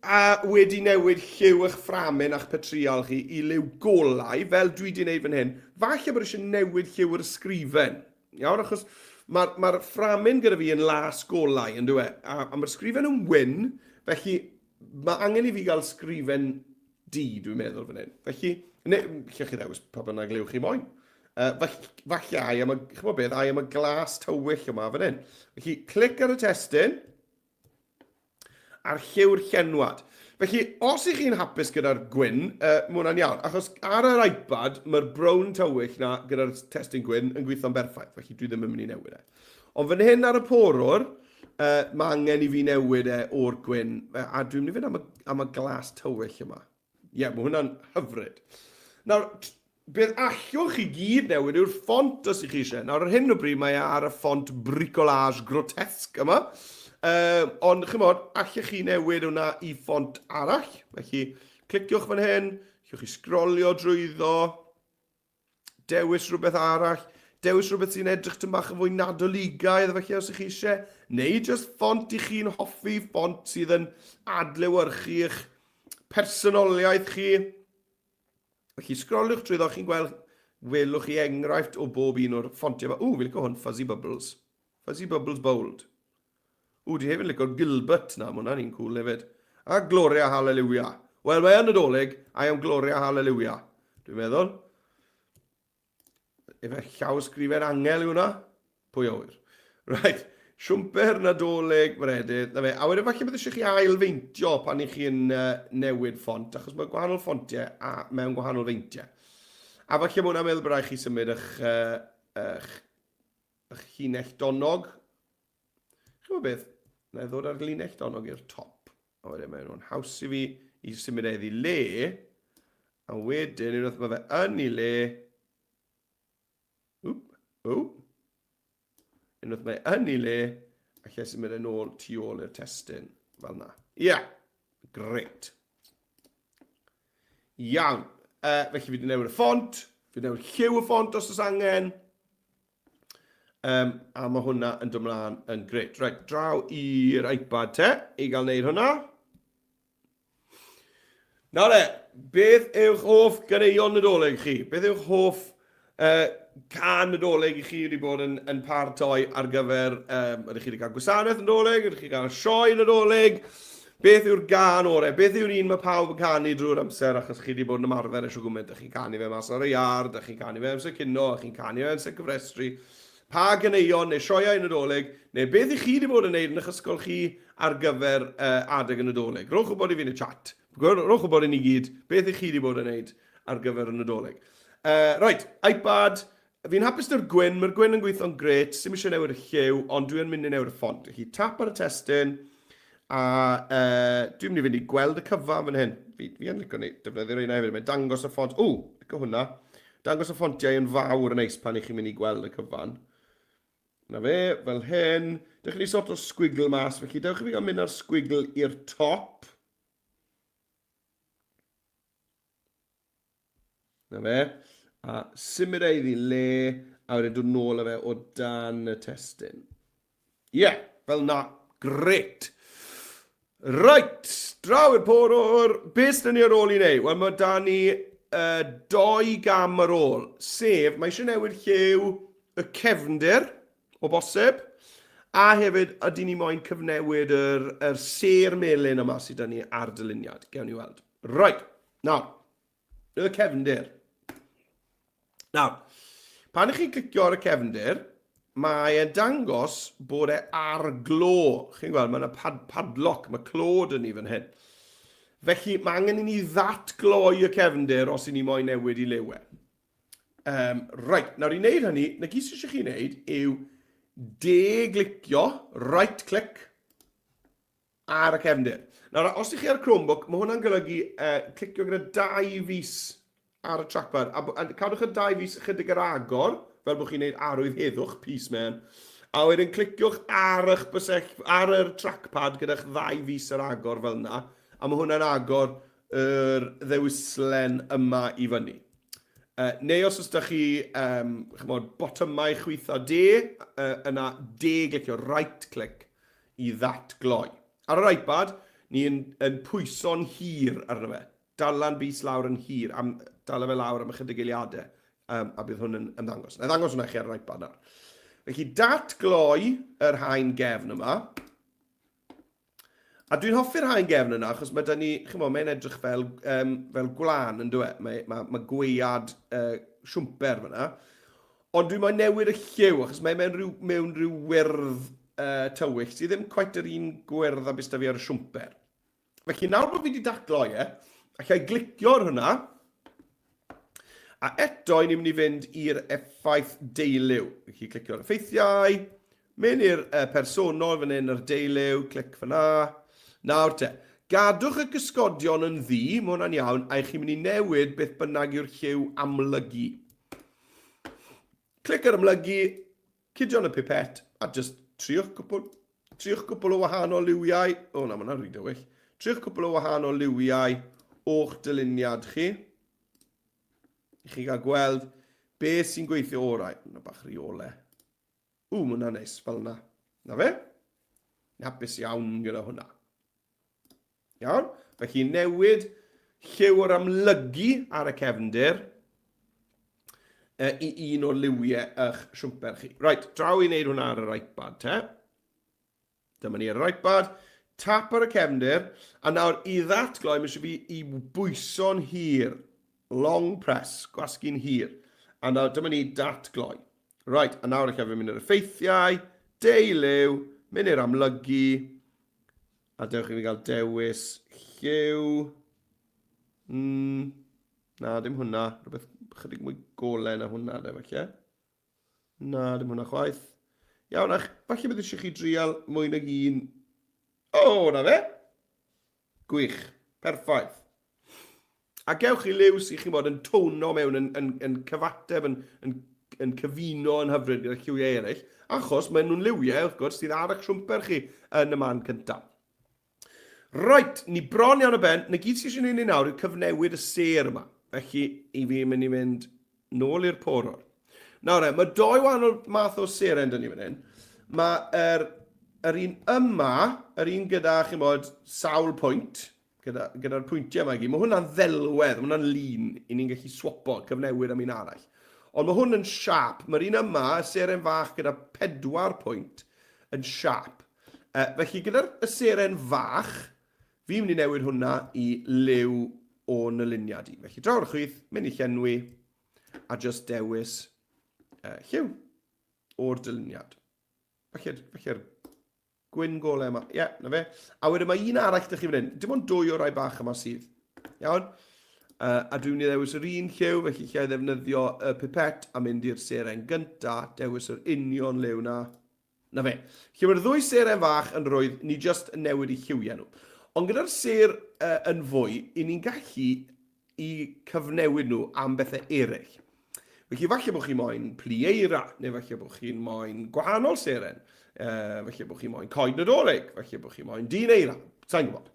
a wedi newid lliw eich fframen a'ch petrial chi i liw golau, fel dwi wedi gwneud fan hyn, falle bod eisiau newid lliw yr ysgrifen. Iawn, achos mae'r ma fframen gyda fi yn las golau, yn dwi? A mae'r sgrifen yn wyn, felly mae angen i fi gael sgrifen du, dwi'n meddwl fan hyn. Felly, neu, lle chi ddewis pa bynnag liw chi moyn. Falle, falle ai am y, chymod beth, ai am y glas tywyll yma fan hyn. Felly, clic ar y testun, a'r lliw'r llenwad. Felly, os ych chi'n hapus gyda'r gwyn, mae hwnna'n iawn. Achos ar yr iPad, mae'r brown tywyll na gyda'r testun gwyn yn gweithio'n berffaith. Felly, dwi ddim yn mynd i newid e. Ond fan hyn ar y porwr, mae angen i fi newid e o'r gwyn, a dwi'n mynd i fynd am y glas tywyll yma. Ie, yeah, mae hwnna'n hyfryd. Nawr, beth allwch chi gyd newid yw'r ffont os ych chi eisiau. Nawr, ar hyn o bryd mae e ar y ffont bricolage grotesque yma. Ond, chymod, allwch chi newid hwnna i ffont arall. Felly, cliciwch fan hyn, allwch chi sgrolio drwyddo. Dewis rhywbeth arall, dewis rhywbeth sy'n edrych tyn bach yn fwy nadoligaidd felly os ych chi eisiau, neu just ffont i chi'n hoffi, ffont sydd yn adlewyrchu eich personoliaeth chi. Felly sgroliwch drwyddo, chi'n gweld, welwch chi enghraifft o bob un o'r ffontiau yma. Ww, fi'n licio hwn, Fuzzy Bubbles. Fuzzy Bubbles Bold. Ww, dwi hefyd yn licio Gilbert na, mae hwnna'n un cool hefyd. A Gloria Hallelujah. Wel, mae yn Nadolig, I am Gloria Hallelujah. Dwi'n meddwl. Efe llawysgrifen angel yw hwnna? Pwy a ŵyr? Right, siwmper Nadolig, Meredydd, na fe. A wedyn falle bydd eisiau chi ail-feintio pan i chi'n newid ffont, achos mae gwahanol ffontiau a mewn gwahanol feintiau. A falle mae hwnna'n meddwl bod rhaid chi symud eich, eich, eich llinell donog. Chi'n gwybod beth? Na i ddod â'r linell donog i'r top. A wedyn mae'n nhw'n haws i fi i symud e iddi le. A wedyn, unwaith mae fe yn ei le... Wp, wp. Unwaith mae yn ei le, allai symud e'n ôl tu ôl i'r testun. Fel na. Ie, yeah. Grêt. Iawn. Felly fi wedi newid y ffont, fi wedi newid lliw y ffont os oes angen. A mae hwnna yn dod mlaen yn grêt. Reit, draw i'r iPad te, i gael neud hwnna. Nawr e, beth yw'ch hoff ganeuon Nadolig chi? Beth yw'ch hoff can Nadolig i chi wedi bod yn paratoi ar gyfer, ydych chi wedi cael gwasanaeth Nadolig, ydych chi wedi cael sioe Nadolig? Beth yw'r gan orau? Beth yw'r un mae pawb yn canu drwy'r amser achos chi wedi bod yn ymarfer eisiau gwmynt? Ydych chi'n canu fe mas ar y iard, ydych chi'n canu fe amser cino, ydych chi'n canu fe amser cyfrestru? Pa ganeuon neu sioeau Nadolig, neu beth i chi wedi bod yn neud yn eich ysgol chi ar gyfer adeg y Nadolig? Rhowch wybod i fi yn y chat. Rhowch wybod i ni gyd beth i chi wedi bod yn neud ar gyfer y Nadolig. Right, iPad, Fi'n hapus 'da'r gwyn, mae'r gwyn yn gweithio'n grêt, sim eisiau newid y lliw, ond dwi yn mynd i newid y ffont. Felly tap ar y testun, a dwi'n mynd i fynd i gweld y cyfan fan hyn. Fi yn licio ni, defnyddio'r un hefyd, mae'n dangos y ffont, ww, licio hwnna. Dangos y ffontiau yn fawr yn neis pan i chi'n mynd i gweld y cyfan. Na fe, fel hyn. Dewch i ni sort o squiggle mas, felly dewch i fi gael mynd ar squiggle i'r top. Na fe. A symud e iddi le, a wedyn dod nôl â fe o dan y testun. Ie, yeah, fel na. Gret. Right, draw i'r porwr. Be sydd ni ar ôl i wneud? Wel, mae da ni doi gam ar ôl. Sef, mae eisiau newid lliw y cefndir, o bosib. A hefyd, ydy ni moyn cyfnewid yr, yr sêr melyn yma sydd da ni ar dyluniad. Gewn ni weld. Right, nawr, Y cefndir. Nawr, pan ych chi'n clicio ar y cefndir, mae e'n dangos bod e ar glo. Chi'n gweld, mae yna pad padlock, mae clo dyn ni fan hyn. Felly mae angen i ni ddatgloi y cefndir os i ni moyn newid i liw e. Um, right, nawr i wneud hynny, na gyd sydd eisiau chi wneud yw de-glicio, right click, ar y cefndir. Nawr, os ydych chi ar Chromebook, mae hwnna'n golygu uh, clicio gyda dau fus ar y trackpad. A, a cadwch y dau fus ychydig ar agor, fel bod chi'n gwneud arwydd heddwch, peace man. A wedyn cliciwch ar eich bysell, ar yr trackpad gyda'ch ddau fus ar agor fel yna. A mae hwnna'n agor yr ddewislen yma i fyny. Uh, neu os oes da chi um, chymod, botymau chwith a de, uh, yna de glicio, right click, i ddatgloi. Ar yr iPad, ni yn, yn pwyso'n hir arno fe. Darllen bys lawr yn hir, am, dala fe lawr am ychydig eiliadau, um, a bydd hwn yn ymddangos. Na i ddangos hwnna i chi ar yr iPad nawr. Felly, datgloi yr haen gefn yma. A dwi'n hoffi'r haen gefn yna, achos mae da ni, chymod, mae'n edrych fel, um, fel gwlân yn dweud. Mae, mae, mae gweiad uh, siwmper fyna. Ond dwi'n moyn newid y lliw, achos mae mewn rhyw, mewn rhyw wyrdd uh, tywyll, sydd ddim quite yr un gwyrdd a bys da fi ar y siwmper. Felly nawr bod fi wedi daclo e, allai glicio ar hwnna, a eto i ni'n mynd i fynd i'r effaith deiliw. Felly clicio ar effeithiau, mynd i'r uh, personol fan hyn ar deiliw, clic fyna. Nawr te, gadwch y cysgodion yn ddu, mae hwnna'n iawn, a i chi'n mynd i newid beth bynnag yw'r lliw amlygu. Clic ar amlygu, cydio yn y pipet, a just triwch cwpl, triwch cwpl o wahanol liwiau. O na, mae hwnna'n rhy dywyll. Triwch cwpl o wahanol liwiau o'ch dyluniad chi. I chi gael gweld beth sy'n gweithio orau. Hwna bach rhy ole. Ww, mae hwnna'n neis, fel yna. Na fe? Hapus iawn gyda hwnna. Iawn? Felly newid lliw yr amlygu ar y cefndir e, i un o liwiau eich siwmper chi. Right, draw i wneud hwnna ar yr iPad te. Dyma ni ar yr iPad. Tap ar y cefndir. A nawr i ddatgloi, mae eisiau fi i bwyso'n hir. Long press, gwasgu'n hir. A nawr dyma ni datgloi. Right, a nawr allai fi mynd i'r effeithiau, deuliw, mynd i'r amlygu, A dewch i fi gael dewis lliw. Mm, na, dim hwnna. Rhywbeth chydig mwy golau na hwnna, de, falle. Na, dim hwnna chwaith. Iawn, ach, falle bydd eisiau chi drial mwy nag un. O, oh, na fe! Gwych. Perffaith. A gewch chi liw sy'n chi'n bod yn tono mewn, yn, yn, yn cyfateb, yn, yn, yn cyfuno yn hyfryd gyda lliwiau eraill, achos maen nhw'n liwiau, wrth gwrs, sydd ar eich siwmper chi yn y man cyntaf. Right, ni bron iawn o ben. Na gyd sydd eisiau gwneud ni nawr yw cyfnewid y sêr yma. Felly, i fi mynd i fynd nôl i'r porwr. Nawr e, mae doi wahanol math o seren dyn ni fan hyn. Mae yr, yr un yma, yr un gyda, chi'n bod, sawl pwynt, gyda'r gyda pwyntiau yma i gyd. Mae hwnna'n ddelwedd, mae hwnna'n lun i ni'n gallu swapo, cyfnewid am un arall. Ond mae hwn yn siap. Mae'r un yma, y seren fach gyda pedwar pwynt, yn siap. E, felly gyda'r y seren fach, fi'n mynd i newid hwnna i liw o'n nyluniad i. Felly draw'r chwith, mynd i llenwi, a just dewis uh, lliw o'r dyluniad. Felly'r felly Gwyn gole yma. Ie, yeah, na fe. A wedyn mae un arall ydych chi fan hyn. Dim ond dwy o'r rai bach yma sydd. Iawn? Uh, a dwi'n mynd i ddewis yr un lliw, felly lle i ddefnyddio y pipet a mynd i'r seren gynta, dewis yr union liw na. Na fe. Lle mae'r ddwy seren fach yn rwydd, ni just yn newid i lliwiau nhw. Ond gyda'r ser uh, yn fwy, i ni'n gallu i cyfnewid nhw am bethau eraill. Felly falle bod chi moyn plu eira, neu falle bod chi'n moyn gwahanol seren, uh, falle bod chi moyn coed nadolig, falle bod chi moyn dyn eira, sa'n gwybod.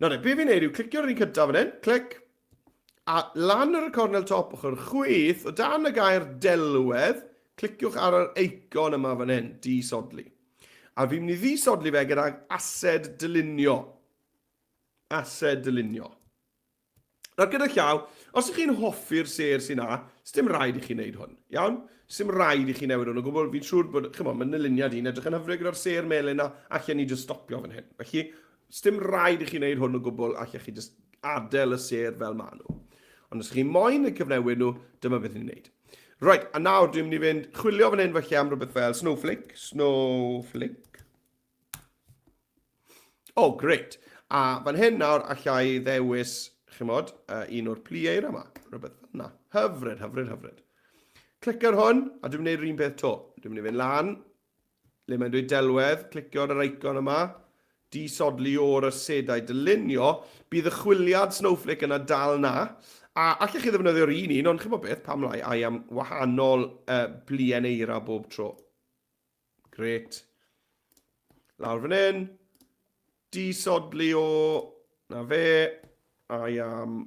Nawr, be fi'n neud yw clicio ar un cyntaf fan hyn, clic, a lan ar y cornel top ochr chwith, o dan y gair delwedd, cliciwch ar yr eicon yma fan hyn, disodli. A fi'n mynd i ddisodli fe gydag ased dylunio. Ased dylunio. Nawr gyda llaw, os ych chi'n hoffi'r sêr sy'n na, sdim rhaid i chi wneud hwn, iawn? Sdim rhaid i chi newid hwn o gwbl, fi'n siŵr bod, chymod, mae nyluniad i'n edrych yn hyfryd gyda'r sêr melyn na, allan ni jyst stopio fan hyn. Felly, sdim rhaid i chi wneud hwn o gwbl, allan chi jyst adael y sêr fel maen nhw. Ond os chi moyn y cyfnewid nhw, dyma beth ni'n wneud. Right, a nawr dwi'n mynd i fynd chwilio fan hyn felly am rhywbeth fel snowflake, snowflake. Oh, great. A fan hyn nawr, allai ddewis, chimod, un o'r plu eira yma. Rhywbeth fel yna. Hyfryd, hyfryd, hyfryd. Clicio ar hwn, a dwi'n mynd i'r un peth to. Dwi'n mynd i fynd lan, le mae'n dweud delwedd, clicio ar yr icon yma, disodli o'r asedau dylunio, bydd y chwiliad snowflake yna dal na, a allech chi ddefnyddio'r un un, ond chimod beth, pam lai, ai am wahanol bluen eira bob tro. Gret. Lawr fan hyn, disodli o, na fe, ai am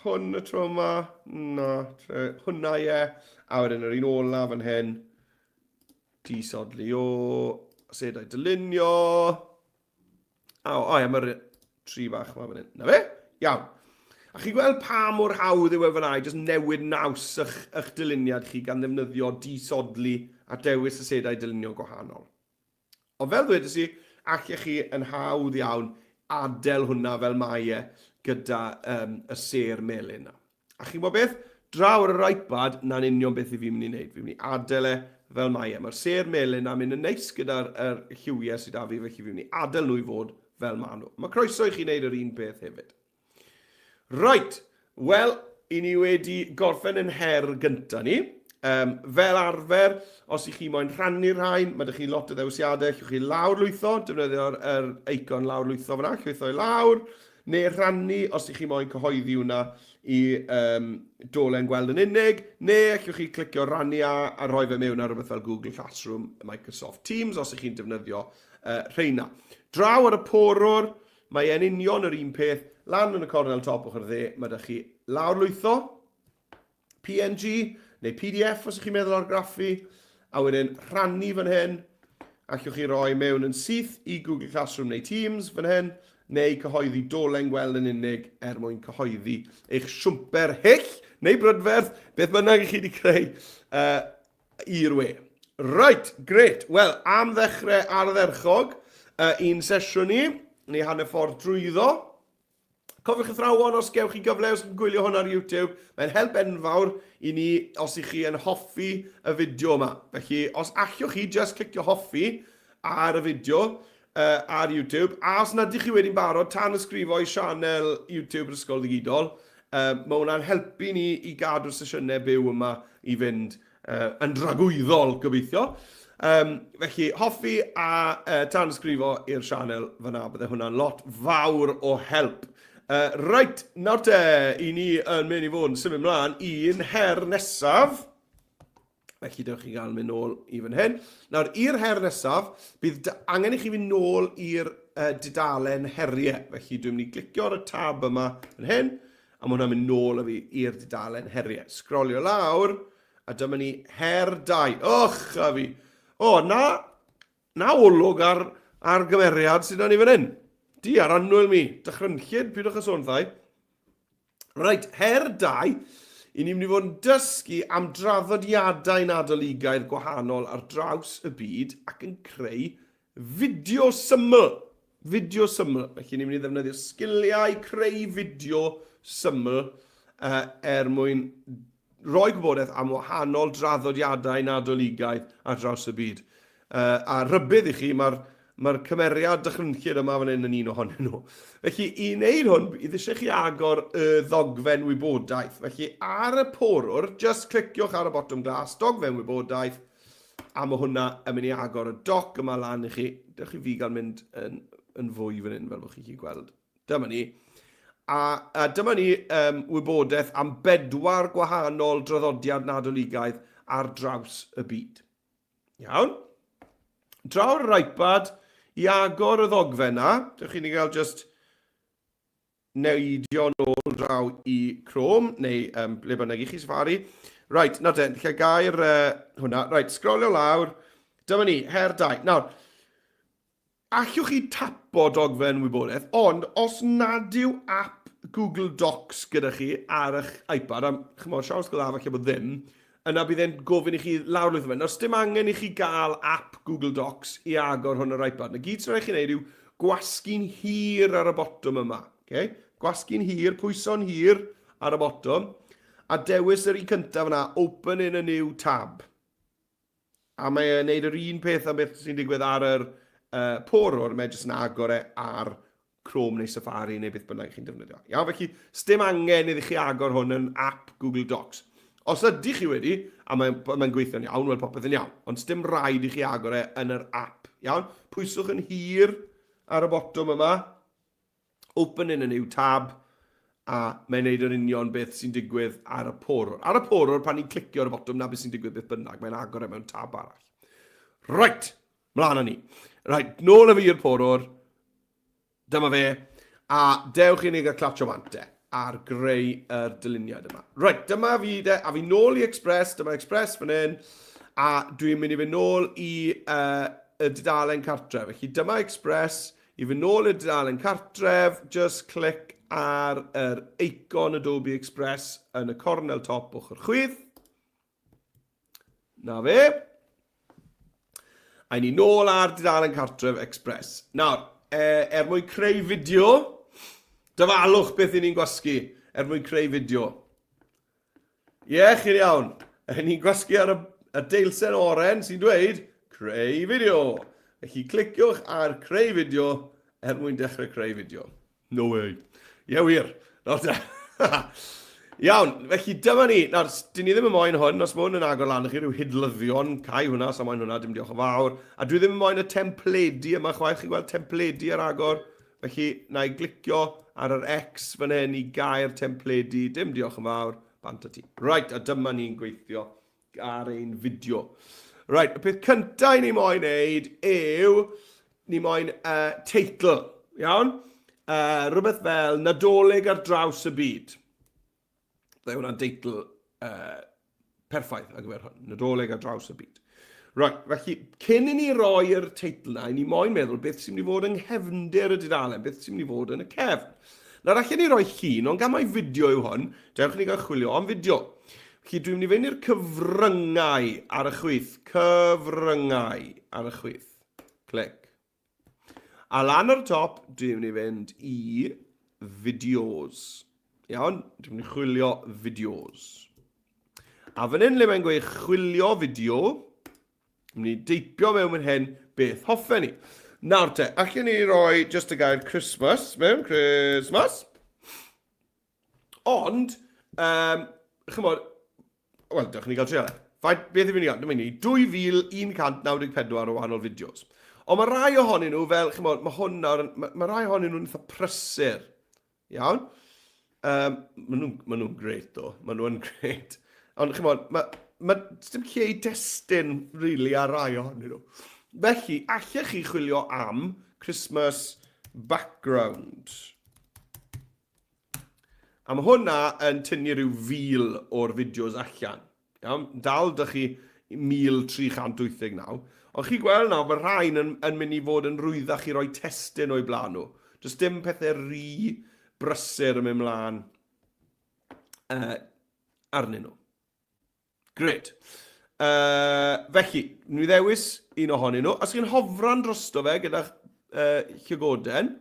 hwn y tro yma, na, tre, hwnna ie, a wedyn yr un ola fan hyn, Disodli o asedau dylunio. A, o, o, ie, mae'r tri bach yma fan hyn. Na fe? Iawn. A chi gweld pa mor hawdd yw e fyna i jyst newid naws eich, eich dyluniad chi gan ddefnyddio disodli a dewis asedau dylunio gwahanol. Ond fel ddwedes i, allech chi yn hawdd iawn adael hwnna fel mae e gyda um, y sêr melyn na. A chi'n gwybod beth? Draw ar yr iPad, na'n union beth i fi'n mynd i wneud. Fi'n mynd i adael e fel mae e. Mae'r sêr melyn na'n mynd yn neis gyda'r er lliwiau sydd â fi, felly fi'n mynd i adael nhw i fod fel maen nhw. Mae croeso i chi wneud yr un peth hefyd. Right, wel, i ni wedi gorffen yn her gyntaf ni. Um, fel arfer, os ych chi moyn rhannu'r rhain, mae ydych chi lot o ddewisiadau. Allwch chi lawrlwytho, defnyddio'r er eicon lawrlwytho fyna, llwytho i lawr, neu rhannu os ych chi moyn cyhoeddi hwnna i um, dolen gweld yn unig, neu allwch chi clicio rannu a, a rhoi fe mewn ar rhywbeth fel Google Classroom, Microsoft Teams, os ych chi'n defnyddio rheina. Draw ar y porwr, mae e'n union yr un peth, lan yn y cornel top ochr dde, mae ydych chi lawrlwytho, PNG neu PDF os ych chi'n meddwl argraffu, a wedyn rhannu fan hyn, allwch chi roi mewn yn syth i Google Classroom neu Teams fan hyn, neu cyhoeddi dolen gweld yn unig er mwyn cyhoeddi eich siwmper hyll neu brydferth, beth bynnag i chi wedi creu i'r we. Right, great. Wel, am ddechrau ardderchog uh, un sesiwn ni, ni hanner ffordd drwyddo. Cofiwch athrawon, os gewch chi gyfle, os chi'n gwylio hwn ar YouTube, mae'n help enfawr i ni os ych chi yn hoffi y fideo yma. Felly, os allwch chi just clicio hoffi ar y fideo uh, ar YouTube, a os nad ydych chi wedi'n barod, tan ysgrifo i sianel YouTube yr Ysgol Ddigidol, uh, mae hwnna'n helpu ni i gadw'r sesiynau byw yma i fynd uh, yn dragwyddol, gobeithio. Um, felly, hoffi a uh, tanysgrifo i'r sianel fyna, bydde hwnna'n lot fawr o help. Uh, reit, nawr te, i ni yn mynd i fod yn symud mlaen i'n her nesaf. Felly, dewch chi gael mynd nôl i fan hyn. Nawr, i'r her nesaf, bydd angen i chi fynd nôl i'r uh, dudalen heriau. Felly, dwi'n mynd i glicio ar y tab yma fan hyn, A mae hwnna'n mynd nôl â fi i'r dudalen heriau. Sgrolio lawr, a dyma ni her 2. Och, a fi. O, na, na olwg ar, ar gymeriad sydd ni fan hyn. Di ar annwyl mi. Dychrynllyd, pidwch â sôn thai. Reit, her 2. I ni'n mynd i fod yn dysgu am draddodiadau nadoligaidd gwahanol ar draws y byd ac yn creu Fideo syml. Fideo syml. Felly ni'n mynd i ddefnyddio sgiliau creu fideo syml uh, er mwyn rhoi gwybodaeth am wahanol draddodiadau nadoligaidd ar draws y byd. Uh, a rhybudd i chi, mae'r mae cymeriad dychrynllyd yma fan hyn yn un ohonyn nhw. Felly, i wneud hwn, bydd eisiau chi agor y ddogfen wybodaeth. Felly, ar y porwr, just cliciwch ar y botwm glas, dogfen wybodaeth, A mae hwnna yn mynd i agor y doc yma lan i chi. Dewch i fi gael mynd yn, yn fwy fan hyn fel bod chi'n gallu gweld. Dyma ni. A, a dyma ni um, wybodaeth am bedwar gwahanol draddodiad nadoligaidd ar draws y byd. Iawn. Draw'r yr iPad i agor y ddogfen na. Dewch i ni gael just neidio nôl draw i Chrome, neu um, ble bynnag i chi, Safari. Right, nawr te, lle gair uh, hwnna. Right, sgrolio lawr. Dyma ni, her 2. Nawr, allwch chi tapo dogfen wybodaeth, ond os nad yw app Google Docs gyda chi ar eich iPad, a chymod, siawns go dda falle bod ddim, yna bydd e'n gofyn i chi lawrlwytho fe. Nawr, sdim angen i chi gael app Google Docs i agor hwn ar iPad. Na gyd sy'n rhaid chi wneud yw gwasgu'n hir ar y botwm yma. Okay? Gwasgu'n hir, pwyso'n hir ar y botwm, a dewis yr un cyntaf yna, Open in a new tab. A mae e'n neud yr un peth am beth sy'n digwydd ar yr uh, porwr, mae jyst yn agor e ar Chrome neu Safari neu beth bynnag chi'n defnyddio. Iawn, felly, sdim angen iddi chi agor hwn yn app Google Docs. Os ydych chi wedi, a mae'n mae gweithio'n iawn, wel popeth yn iawn, ond sdim rhaid i chi agor e yn yr app. Iawn? Pwyswch yn hir ar y botwm yma, open in a new tab, a mae'n neud yr union beth sy'n digwydd ar y porwr. Ar y porwr, pan ni'n clicio ar y botwm, na beth sy'n digwydd beth bynnag, mae'n agor e mewn tab arall. Right, mlaen â ni. Right, nôl â fi i'r porwr. Dyma fe. A dewch i ni gael clatsio bant e ar greu yr dyluniad yma. Right, dyma fi de, a fi nôl i Express, dyma Express fan hyn, a dwi'n mynd i fynd nôl i y dudalen cartref. Felly dyma Express, i fynd nôl i'r dudalen cartref, just clic ar yr eicon Adobe Express yn y cornel top ochr chwith. Na fe. A ni nôl ar dudalen cartref Express. Nawr, e, er mwyn creu fideo, dyfalwch beth i ni'n gwasgu er mwyn creu fideo. Ie, yeah, chi'n iawn. E, ni'n gwasgu ar y, y deilsen oren sy'n dweud creu fideo. Felly cliciwch ar creu fideo er mwyn dechrau creu fideo. No way. Ie, wir. Nawr te. Iawn, felly dyma ni. Nawr, dyn ni ddim yn moyn hwn, os mae hwn yn agor lan i chi, rhyw hidlyddion, cau hwnna, sa moyn hwnna, dim diolch yn fawr. A dwi ddim yn moyn y templedi yma chwaith, chi'n gweld templedi ar agor. Felly, na i glicio ar yr X fan hyn i gau'r templedi, dim diolch yn fawr, bant â ti. Right, a dyma ni'n gweithio ar ein fideo. Right, y peth cyntaf i ni moyn neud yw, ni moyn teitl, iawn? Rhywbeth fel Nadolig ar draws y byd. Byddai hwnna'n deitl perffaith ar gyfer hwn, Nadolig ar draws y byd. Right, felly, cyn i ni roi'r teitl na, i ni moyn meddwl beth sy'n mynd i fod yng nghefndir y dudalen, beth sy'n mynd i fod yn y cefn. Nawr, allan ni roi llun, ond gan mai fideo yw hwn, dewch i ni gael chwilio am fideo. Felly dwi'n mynd i fynd i'r cyfryngau ar y chwith. Cyfryngau ar y chwith. Clic. A lan ar y top, dwi'n mynd i fynd i fideos. Iawn, dwi'n mynd i chwilio fideos. A fan hyn le mae'n gweud chwilio fideo, dwi'n mynd i deipio mewn fan hyn beth hoffen ni. Nawr te, allan ni roi just y gair Christmas mewn, Christmas. Ond, um, chymod, wel, dewch ni gael trial e. Faint, beth yw'n i gael? Dyma ni, 2,194 o wahanol fideos. Ond mae rai ohonyn nhw fel, chymod, mae hwn nawr, mae, mae rai ohonyn nhw'n eitha prysur. Iawn? Um, maen nhw'n ma nhw great, ddo. Maen nhw'n great. Ond, chymod, mae, mae dim lle i destun, really, ar rai ohonyn nhw. Felly, allech chi chwilio am Christmas background. A mae hwnna yn tynnu rhyw fil o'r fideos allan. Iawn? Dal dych chi 1389. Ond chi gweld nawr, mae rhain yn, yn mynd i fod yn rwyddach i roi testun o'i blaen nhw. Does dim pethau rhy brysur yn mynd mlaen arnyn nhw. Grêt. Uh, felly, ni ddewis un ohonyn nhw. Os chi'n hofran drosto fe gyda'ch llygoden,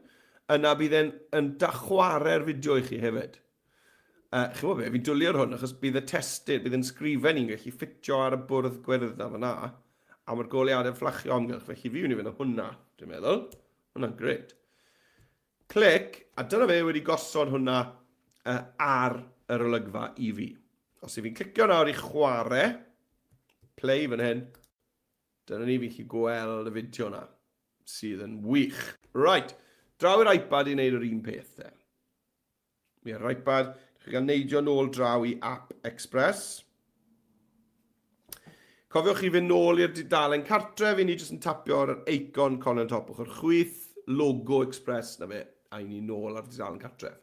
yna bydd e'n yn dachware'r fideo i chi hefyd. Chi'n gwybod be, fi'n dwlu ar hwn, achos bydd y testun, bydd yn sgrifen i'n gallu ffitio ar y bwrdd gwyrdd na fyna, a mae'r goleuadau'n fflachio amgylch, felly fi mynd i fynd â hwnna, dwi'n meddwl. Hwnna'n grêt. Clic, a dyna fe wedi gosod hwnna uh, ar yr olygfa i fi. Os i fi'n clicio nawr i chwarae, play fan hyn, dyna ni fi'n gallu gweld y fideo na, sydd yn wych. Right, draw i'r iPad i wneud yr un peth de. Mi ar yr iPad, chi gael neidio nôl draw i App Express. Cofiwch chi fynd nôl i'r dudalen cartref, i ni jyst yn tapio ar yr eicon cornel top ochr chwith, logo Express na fe, a i ni nôl ar dudalen cartref.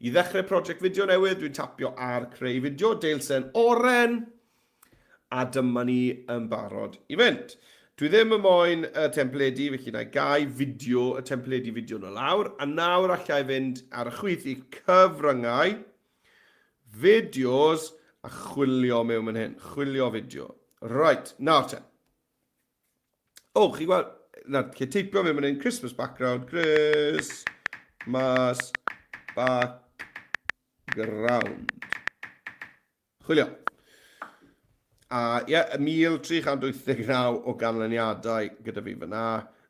I ddechrau prosiect fideo newydd, dwi'n tapio ar creu fideo, deilsen oren, A dyma ni yn barod i fynd. Dwi ddim yn moyn y templedi, felly na i gau fideo, y templedi fideo yna lawr. A nawr allai fynd ar y chwith i cyfryngau, fideos, a chwilio mewn fan hyn. Chwilio fideo. Right, nawr te. O, oh, chi gweld, na, lle teipio mewn fan hyn, Christmas background, Christmas background. Chwilio. A ie, yeah, 1389 o ganlyniadau gyda fi fyna.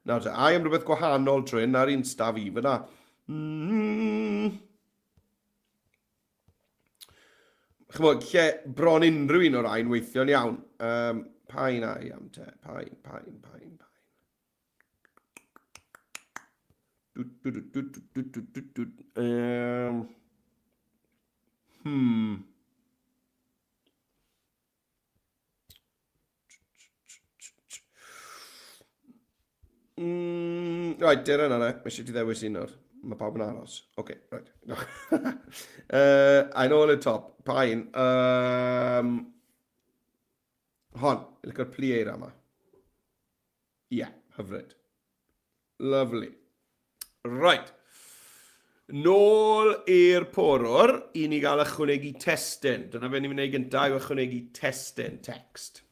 Nawr te, ai am rhywbeth gwahanol trwy hyn, na'r un sda fi fyna. Chymod, lle bron unrhyw un o'r rhain weithio'n iawn. Um, pa un ai am te? Pa un, pa un, pa un, pa un. Du, du, du, du, du, du, du, du. Um, right, dyna yna, mae eisiau ti ddewis un o'r. Mae pawb yn aros. Oce, okay, right. I know on the top. Pa un? Um, hon, licio'r plu eira yma. Ie, yeah, hyfryd. Lovely. Right. Nôl i'r porwr, i ni gael ychwanegu testun. Dyna fe ni'n mynd i gyntaf, yw ychwanegu testun, text.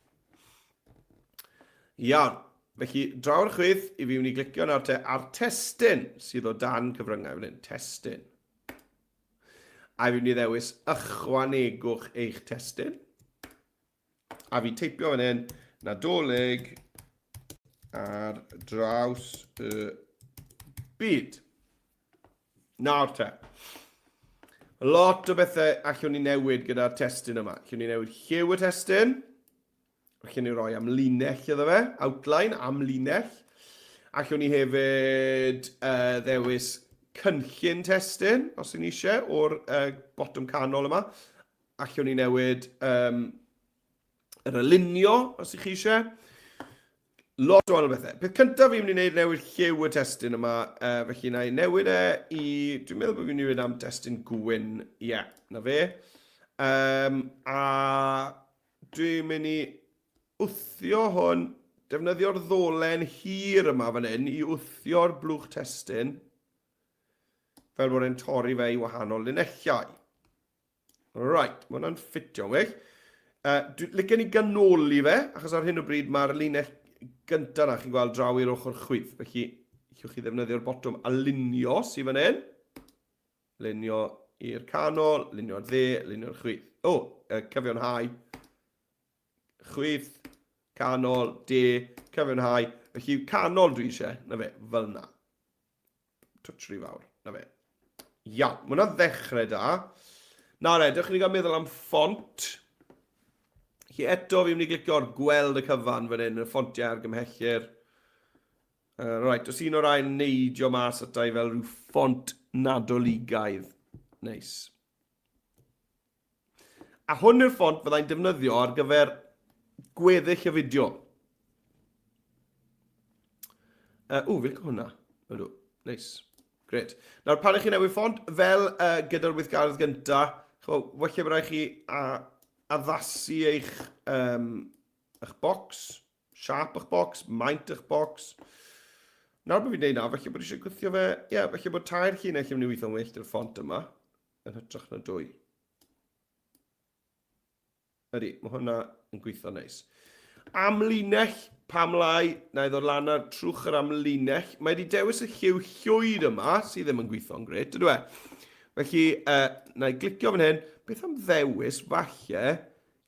Iawn. Felly, draw'r chwith, i fi mynd i glicio nawr te ar testun sydd o dan cyfryngau fan hyn. Testun. A fi mynd i ddewis ychwanegwch eich testun. A fi'n teipio fan hyn, Nadolig ar draws y byd. Nawr te. Lot o bethau allwn ni newid gyda'r testun yma. Allwn ni newid lliw y testun. Allwn ni roi amlinell iddo fe, outline, amlinell. Allwn ni hefyd uh, ddewis cynllun testun, os ydyn ni eisiau, o'r uh, botwm canol yma. Allwn ni newid um, yr alinio, os ych chi eisiau. Lot o wahanol bethau. Peth cyntaf fi'n mynd i wneud newid lliw y testun yma, uh, felly na i newid e i... Dwi'n meddwl bod fi'n mynd i fynd am testun gwyn. Ie, yeah, na fe. Um, a dwi'n mynd i wthio hwn, defnyddio'r ddolen hir yma fan hyn i wthio'r blwch testun fel bod e'n torri fe i wahanol linellau. Right, mae hwnna'n ffitio'n well. Uh, Licen i ganoli fe, achos ar hyn o bryd mae'r linell gyntaf na chi'n gweld draw i'r ochr chwith. Felly, allwch chi ddefnyddio'r botwm alinio sydd fan hyn. Linio i'r canol, linio'r dde, linio'r chwith. O, oh, uh, cyfiawnhau. Chwith, canol, de, cyfiawnhau. Felly, canol dwi eisiau, na fe, fel na. Twtsh rhy fawr. Na fe. Iawn, mae hwnna'n ddechrau da. Nawr e, dewch i ni gael meddwl am ffont. Felly eto, fi'n mynd i glicio ar gweld y cyfan fan hyn, y ffontiau argymhellir. Uh, right, os un o'r rhain neidio mas ata i fel rhyw ffont nadoligaidd. Neis. A hwn yw'r ffont fyddai'n defnyddio ar gyfer gweddill y fideo. Uh, ww, fi'n hwnna. Ydw, neis. Gret. Nawr, pan ych chi'n newid ffont, fel uh, gyda'r weithgaredd gynta, chwa, falle bod rhaid chi a, addasu eich, um, eich box, siap eich box, maint eich box. Nawr bod fi'n dweud na, falle bod eisiau gwythio fe, ie, yeah, falle bod tair llinell yn mynd i weithio'n well gyda'r ffont yma. yn hytrach na dwy. Ydy, mae hwnna yn gweithio neis. Amlinell, pam lai, na i ddod lan ar trwch yr amlinell. Mae wedi dewis y lliw llwyd yma, sydd ddim yn gweithio'n gret, ydw e? Felly, uh, na i glicio fan hyn. Beth am ddewis, falle,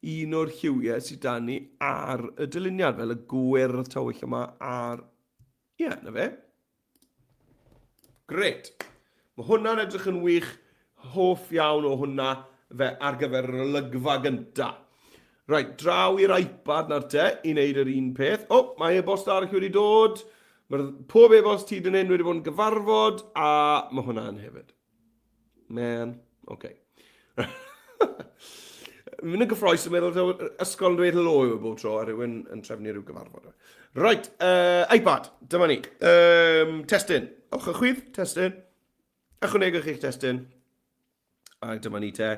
un o'r lliwiau sydd dan ni ar y dyluniad, fel y gwyrdd tywyll yma a'r... Ie, yeah, na fe. Gret. Mae hwnna'n edrych yn wych. Hoff iawn o hwnna fe ar gyfer yr olygfa gynta. Reit, draw i'r iPad nawr te i wneud yr un peth. O, oh, mae e-bost arall wedi dod. Mae'r pob e-bost hyd yn hyn wedi bod yn gyfarfod, a mae hwnna'n hefyd. Man, oce. Okay. Mynd yn gyffroes yn meddwl, taw ysgol yn dweud helo yw e bob tro a rhywun yn trefnu rhyw gyfarfod. Right, uh, iPad, dyma ni. Um, testun. Ochr chwith, testun. Ychwanegwch eich testun. A dyma ni te.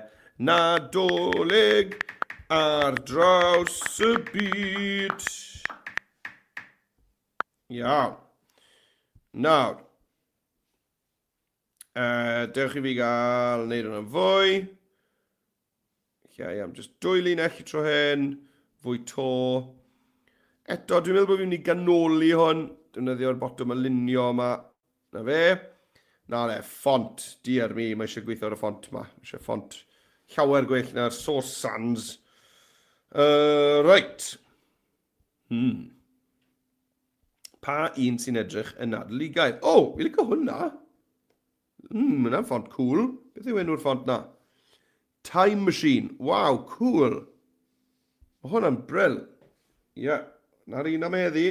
Nadolig ar draws y byd. Iawn. Nawr, Uh, dewch i fi gael wneud hwnna'n fwy. Lle am just dwy linell i tro hyn, fwy to. Eto, dwi'n meddwl bod fi'n mynd i ganoli hwn. Defnyddio'r botwm alinio yma. Na fe. Na le, ffont. Dear me, mae eisiau gweithio ar y ffont yma. Mae eisiau ffont llawer gwell na'r Source Sans. Uh, right. Hmm. Pa un sy'n edrych yn nadoligaidd? O, oh, fi licio hwnna. Hwnna'n ffont cool. Beth yw enw'r ffont na? Time Machine. Waw, cool. Mae hwnna'n bril. Ie, yeah, na'r un am heddi.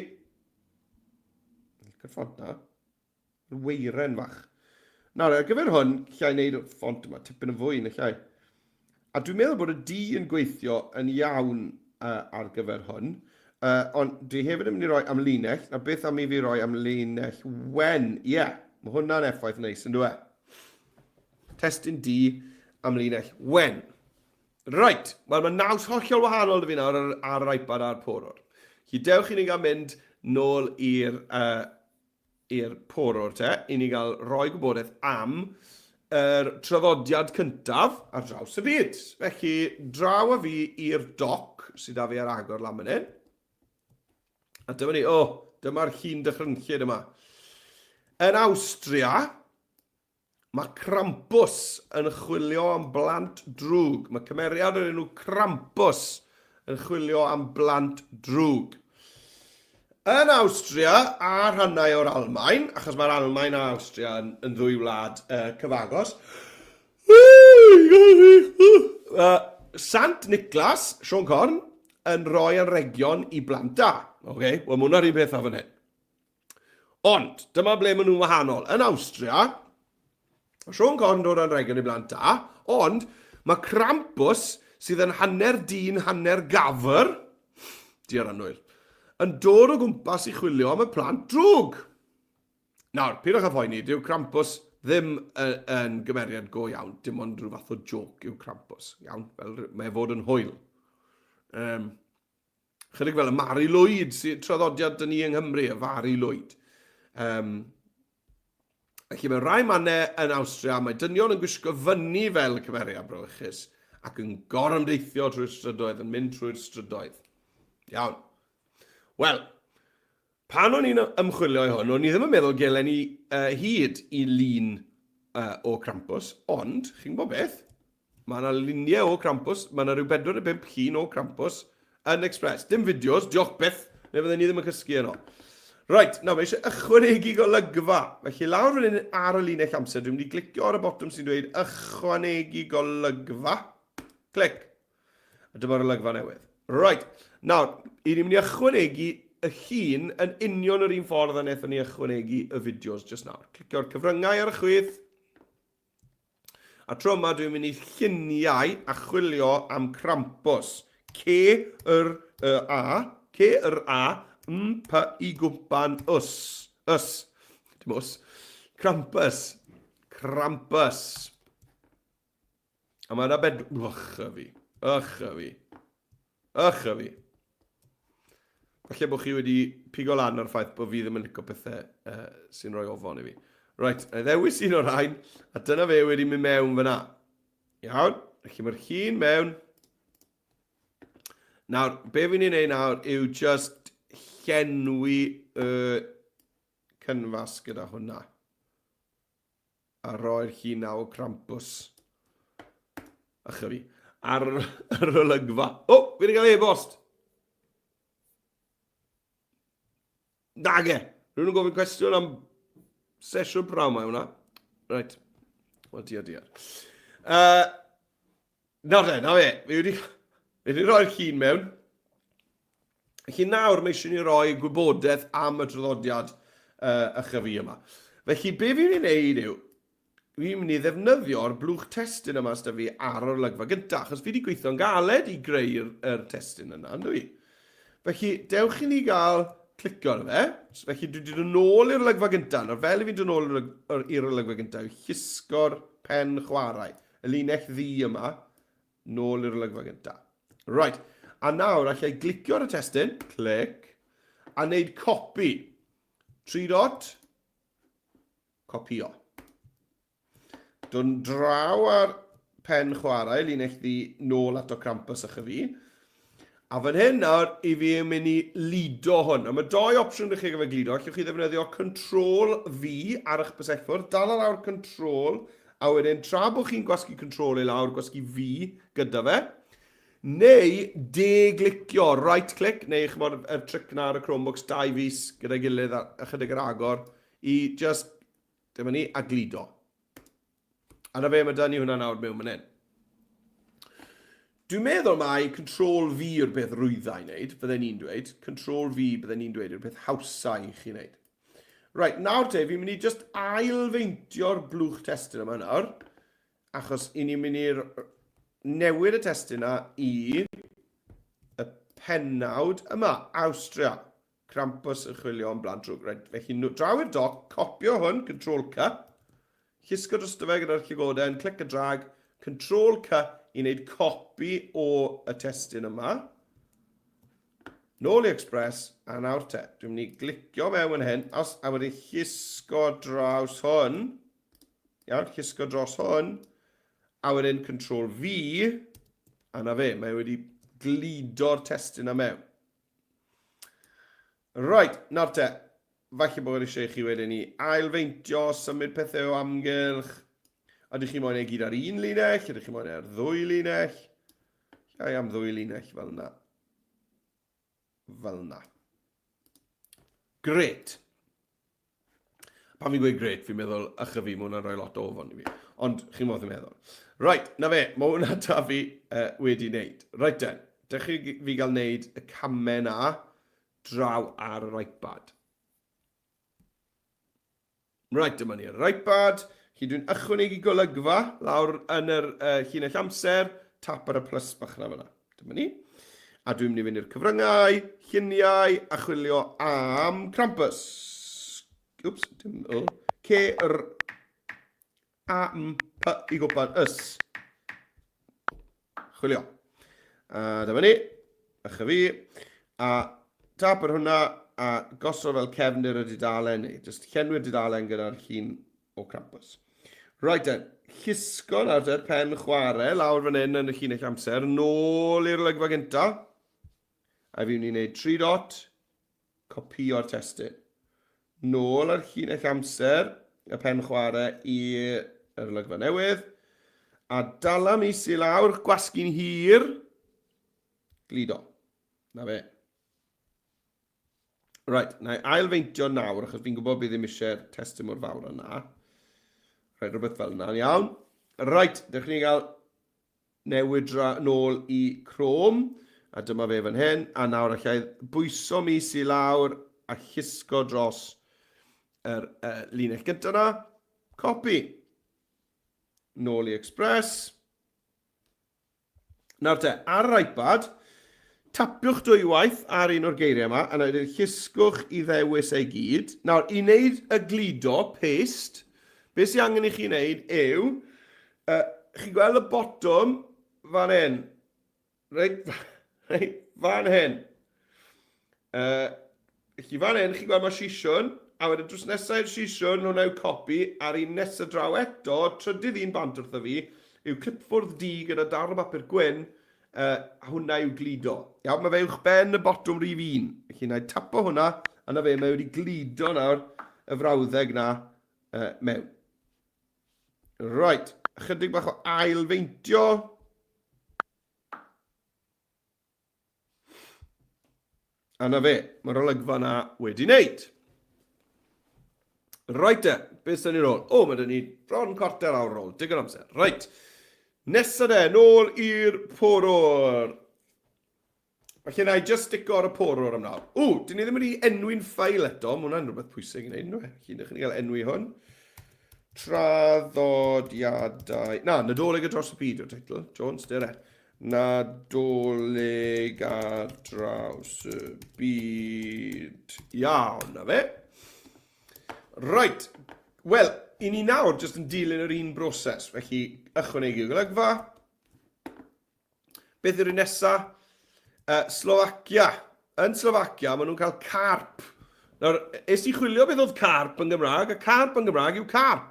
Licio'r ffont na. Yr weiren fach. Nawr, ar gyfer hwn, llai wneud y ffont yma tipyn yn fwy na llai. A dwi'n meddwl bod y D yn gweithio yn iawn ar gyfer hwn. Ond dwi hefyd yn mynd i roi amlinell, a beth am i fi roi amlinell wen? Ie, yeah, mae hwnna'n effaith neis, yn dwi? Testun D, amlinell wen. Reit, wel mae naws hollol wahanol 'da fi nawr ar, ar yr iPad a'r porwr. Felly dewch i ni gael mynd nôl i'r uh, i'r porwr te, i ni gael rhoi gwybodaeth am yr traddodiad cyntaf ar draws y byd. Felly, draw â fi i'r doc sydd â fi ar agor lan fan hyn. A dyma ni, o, oh, dyma'r llun dychrynllyd yma. Yn Awstria, Mae Krampus yn chwilio am blant drwg. Mae cymeriad o'r enw Krampus yn chwilio am blant drwg. Yn Awstria a rhannau o'r Almaen, achos mae'r Almaen a Awstria yn, yn ddwy wlad cyfagos, Sant Niclas, Siôn Corn, yn rhoi anrhegion i blant da. Okay? Wel, mae hwnna'r un peth â fan hyn. Ond, dyma ble maen nhw'n wahanol. Yn Awstria, mae Siôn Corn dod anrhegion i blant da, ond mae Krampus, sydd yn hanner dyn, hanner gafr, diar annwyl, yn dod o gwmpas i chwilio am y plant drwg. Nawr, peidiwch â phoeni, dyw Krampus ddim yn gymeriad go iawn, dim ond rhyw fath o joke yw Krampus, iawn, fel mae e fod yn hwyl. Um, Chydig fel y Mari Lwyd, sy'n traddodiad dyn ni yng Nghymru, y Fari Lwyd. Um, felly mewn rhai mannau yn Awstria, mae dynion yn gwisgo fyny fel cymeriad brawychus ac yn gorymdeithio trwy'r strydoedd, yn mynd trwy'r strydoedd. Iawn. Wel, pan o'n i'n ymchwilio i hwn, o'n i ddim yn meddwl gelen i hyd i lun o Krampus, ond, chi'n gwybod beth? Mae yna luniau o Krampus, mae yna rhyw 45 llun o Krampus yn Express. Dim fideos, diolch byth, neu fydden ni ddim yn cysgu yno. Right, nawr mae eisiau ychwanegu golygfa. Felly lawr fan hyn ar y linell amser, dwi'n mynd i glicio ar y botwm sy'n dweud ychwanegu golygfa. Clic. A dyma'r olygfa newydd. Right, nawr, i ni'n mynd i ychwanegu y llun yn union yr un ffordd a wnaethon ni ychwanegu y fideos just nawr. Clicio'r cyfryngau ar y chwith, A tro yma dwi'n mynd i lluniau a chwilio am Krampus. C yr y A, C yr A, M P i gwmpan us. Us. Dim us. Krampus. Krampus. A mae yna bed... Ych a fi. Ych a fi. Ych a fi. Falle bod chi wedi pigo lan ar ffaith bod fi ddim yn licio pethau sy'n rhoi ofon i fi. Right, na i ddewis un o'r rhain, a dyna fe wedi mynd mewn fyna. Iawn, felly mae'r llun mewn. Nawr, be fi'n ei wneud nawr yw just llenwi y cynfas gyda hwnna. A roi'r llun na o Krampus. A chyfi. Ar yr olygfa. O, oh, fi wedi cael e-bost! Nage! Rhywun yn gofyn cwestiwn am sesiwn prawn mae hwnna. Right. Wel, diar, diar. Nawr de, na fe. Fi wedi, fi wedi rhoi'r llun mewn. Felly nawr mae eisiau ni roi gwybodaeth am y traddodiad y chyfi yma. Felly be fi'n ei wneud yw, fi'n mynd i ddefnyddio'r blwch testun yma sydd fi ar yr olygfa gyntaf, achos fi wedi gweithio'n galed i greu'r er testun yna, ynddo i? Felly, dewch i ni gael clicio arno fe. Felly, dwi wedi dod nôl i'r olygfa gyntaf. Nawr, fel i fi'n dod nôl i'r olygfa gyntaf, yw llusgo'r pen chwarae, y linell ddu yma, nôl i'r olygfa gyntaf. Right, a nawr allai glicio ar y testun, clic, a wneud copi. 3 dot, copio. Dod draw ar pen chwarae, linell ddi nôl ato Krampus a chyfi. A fan hyn nawr, i fi yn mynd i lido hwn. A mae doi opsiwn ydych chi gyfer gludo. Allwch chi ddefnyddio Control V ar eich bysellfwrdd, dal lawr Control, a wedyn tra bod chi'n gwasgu Control i lawr, gwasgu V gyda fe. Neu de-glicio, right click, neu chymod y tric na ar y Chromebooks, dau fus gyda'i gilydd a chydig ar agor, i just, dyma ni, a gludo. A na fe, mae da ni hwnna nawr mewn man hyn. Dwi'n meddwl mai Control V yw'r peth rwydda i wneud, fydden ni'n dweud. Control V bydden ni'n dweud yw'r peth hawsa i chi wneud. Right, nawr te, fi'n mynd i just ailfeintio'r blwch testun yma nawr, achos i ni'n mynd i'r newid y testun yna i y pennawd yma, Awstria. Krampus yn chwilio am blant drwg. Reit, felly draw i'r doc, copio hwn, Control C, llusgo drosto fe gyda'r llygoden, clic a drag, Control C i wneud copi o y testun yma. Nôl i Express, a nawr te, dwi'n mynd i glicio mewn yn hyn, os, a wedyn llusgo draws hwn, iawn, llusgo dros hwn, a wedyn Control V, a na fe, mae wedi gludo'r testun yma mewn. Right, nawr te, falle bod eisiau i chi wedyn ni ailfeintio, symud pethau o amgylch. Ydych chi moyn ei gyd ar un linell? Ydych chi moyn ei ar ddwy linell? Llai am ddwy linell fel yna. Fel yna. Gret. Pan fi'n gweud gret, fi'n meddwl, ych fi, mae hwnna'n rhoi lot o ofon i fi. Ond chi'n modd yn meddwl. Right, na fe, mae hwnna da fi wedi wneud. Right then, dechrau fi gael wneud y camau na draw ar yr iPad. Right, dyma ni, yr iPad. Chi dwi'n ychwanegu golygfa lawr yn yr llinell amser, tap ar y plus bach na fyna. Dyma ni. A dwi'n mynd i fynd i'r cyfryngau, lluniau, a chwilio am Krampus. Oops, dim o. C, R, A, M, P, i gwpan, ys. Chwilio. A dyma ni. Ych fi. A tap ar hwnna a gosod fel cefndir y dudalen neu jyst llenwi'r dudalen gyda'r llun o Krampus. Right then, llusgo nawr te'r pen chwarae lawr fan hyn yn y llinell amser, nôl i'r olygfa gynta. A fi'n mynd i wneud 3 dot, copio'r testun. Nôl ar llinell amser, y pen chwarae i'r olygfa newydd. A dala mis i lawr, gwasgu'n hir, gludo. Na fe. Right, na i ailfeintio nawr, achos fi'n gwybod bydd ddim eisiau'r testun mor fawr yna. Right, rhywbeth fel yna, iawn. Right, dewch ni gael newid dra nôl i Chrome, a dyma fe fan hyn, a nawr allai bwyso mis i lawr a llusgo dros yr linell gyntaf yna. Copy. Nôl i Express. Nawr te, ar yr iPad, tapiwch dwywaith ar un o'r geiriau yma, a wedyn llusgwch i ddewis ei gyd. Nawr, i wneud y gludo, paste, beth sy'n angen i chi wneud yw, chi'n gweld y botwm fan hyn, reit, reit, fan hyn. Felly fan hyn, chi'n gweld mae sisiwn, a wedyn drws nesaf i'r sisiwn, hwnna yw copi, a'r un nesaf draw eto, trydydd un bant wrtho fi, yw clipfwrdd du gyda darn o bapur gwyn, a hwnna yw gludo. Iawn, mae fe uwch ben y botwm rhif un. Felly na i tapo hwnna, a na fe, mae wedi gludo nawr y frawddeg na mewn. Right, ychydig bach o ailfeintio. A na fe, mae'r olygfa na wedi wneud. Right e, beth sy'n ni'n ôl? O, mae dyn ni bron cwarter awr ôl, digon amser. Right, nesa de, nôl i'r porwr. Felly na i just stico ar y porwr am nawr. O, dyn ni ddim wedi enwi'n ffael eto, mae hwnna'n rhywbeth pwysig i wneud, ynddo fe? Felly, ydych chi'n cael enwi hwn. Traddodiadau... Na, Nadolig y dros y byd yw'r teitl. Jones, dyre. Nadolig ar draws y byd. Iawn, na fe. Right. Wel, i ni nawr jyst yn dilyn yr un broses. Felly, ychwanegu golygfa. Beth yw'r un nesa? Slofacia. Yn Slofacia, maen nhw'n cael carp. Nawr, es i chwilio beth oedd carp yn Gymraeg, a carp yn Gymraeg yw carp.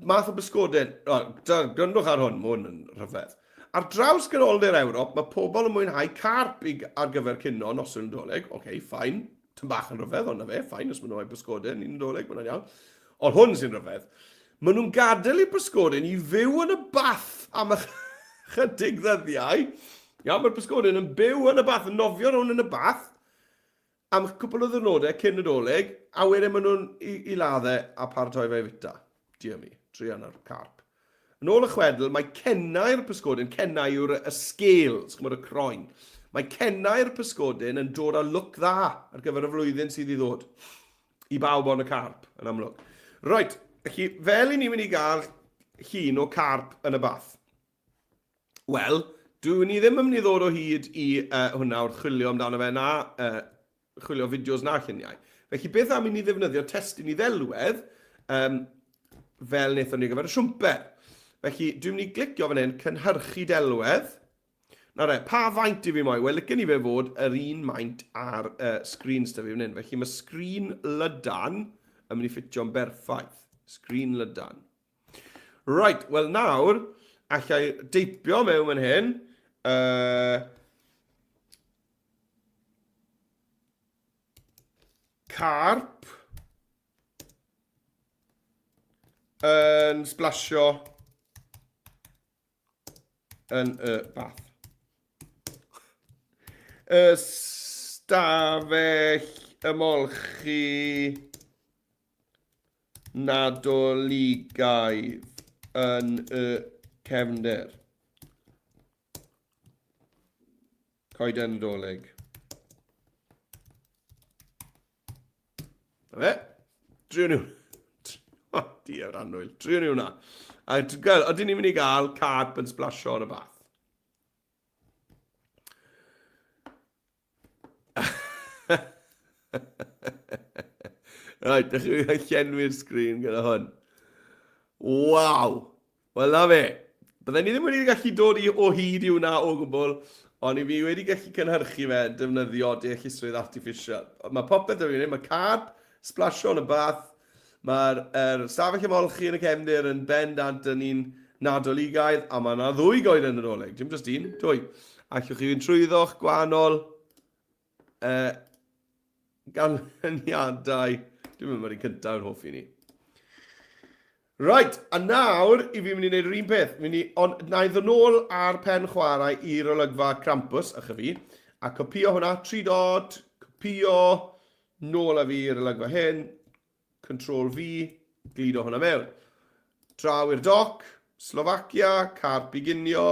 Math o bysgodyn. O, gwrandwch ar hwn, mae hwn yn rhyfedd. Ar draws ganoldir Ewrop, mae pobl yn mwynhau carp i, ar gyfer cinio noswyl Nadolig. Oce, okay, fine. Tyn bach yn rhyfedd, ond na fe, fine, os maen nhw'n bysgodyn i'n Nadolig, mae'n iawn. Ond hwn sy'n rhyfedd. Maen nhw'n gadael i'r bysgodyn i fyw yn y bath am ychydig ddyddiau. Iawn, mae'r bysgodyn yn byw yn y bath, yn nofio rownd yn y bath am cwpl o ddwrnodau cyn Nadolig, a wedyn maen nhw'n i, i ladd e a paratoi fe i fita. Dear me. Druan ar carp. Yn ôl y chwedl, mae cennau'r pysgodyn, cennau yw'r y scales, chymod y croen. Mae cennau'r pysgodyn yn dod â lwc dda ar gyfer y flwyddyn sydd i ddod. I bawb ond y carp, yn amlwg. Reit, felly fel i ni'n mynd i gael llun o carp yn y bath. Wel, dwi ni ddim yn mynd i ddod o hyd i uh, hwnna wrth chwilio amdano fe na uh, chwilio fideos na lluniau. Felly beth am i ni ddefnyddio testun i ddelwedd um, fel wnaethon ni gyfer y siwmper. Felly dwi'n mynd i glicio fan hyn, cynhyrchu delwedd. Nawr e, pa faint i fi moyn? Wel, licen i fe fod yr un maint ar uh, sgrin sydd fi fan hyn. Felly mae sgrin lydan yn mynd i ffitio'n berffaith. Sgrin lydan. Right, wel nawr, allai deipio mewn fan hyn. Uh, Carp yn sblasio yn y bath. Ystafell ymolchi Nadoligaidd yn y cefndir. Coeden Nadolig. Na fe. Driwn ni. O, diar annwyl. Driwn ni hwnna. A ti'n gweld, ydyn ni'n mynd i gael carp yn splasio yn y bath? Right, dych chi'n mynd llenwi'r sgrin gyda hwn. Waw! Wel, na fe. Bydden ni ddim wedi gallu dod i, o hyd i hwnna o gwbl, ond i fi wedi gallu cynhyrchu fe defnyddio deallusrwydd artiffisial. Mae popeth yn mynd, mae carp, splasio yn y bath, mae'r er stafell ymolchi yn y cefndir yn bendant yn un nadoligaidd, a mae yna ddwy goeden Nadolig, dim jyst un, dwy. Allwch chi fynd trwyddo'ch gwahanol uh, ganlyniadau. Dwi'n meddwl mae'r un cyntaf yn hoffi ni. Right, a nawr i fi mynd i wneud yr un peth. Mynd i, ond na i ddod nôl ar pen chwarae i'r olygfa Krampus, ych fi, a copio hwnna, 3 dot, copio, nôl â fi i'r olygfa hyn, Control V, gludo hwnna mewn. Draw i'r doc, Slovakia, car biginio,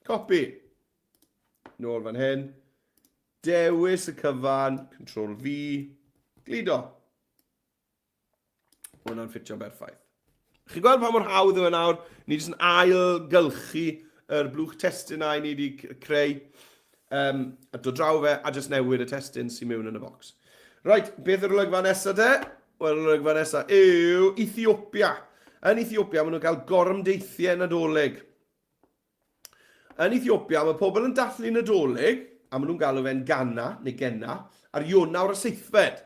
copy. Nôl fan hyn. Dewis y cyfan, Control V, gludo. Mae hwnna'n ffitio'n berffaith. Chi'n gweld pa mor hawdd yw e nawr? Ni jyst yn ail gylchu yr blwch testunau ni wedi creu. Um, a dod draw fe a jyst newid y testun sy'n mewn yn y bocs. Right, beth yw'r olygfa nesaf te? Wel, yr olygfa nesaf yw Ethiopia. Yn Ethiopia, maen nhw'n cael gorymdeithiau Nadolig. Yn Ethiopia, mae pobl yn dathlu Nadolig, a maen nhw'n galw fe'n Gana, neu Genna, ar Ionawr y seithfed.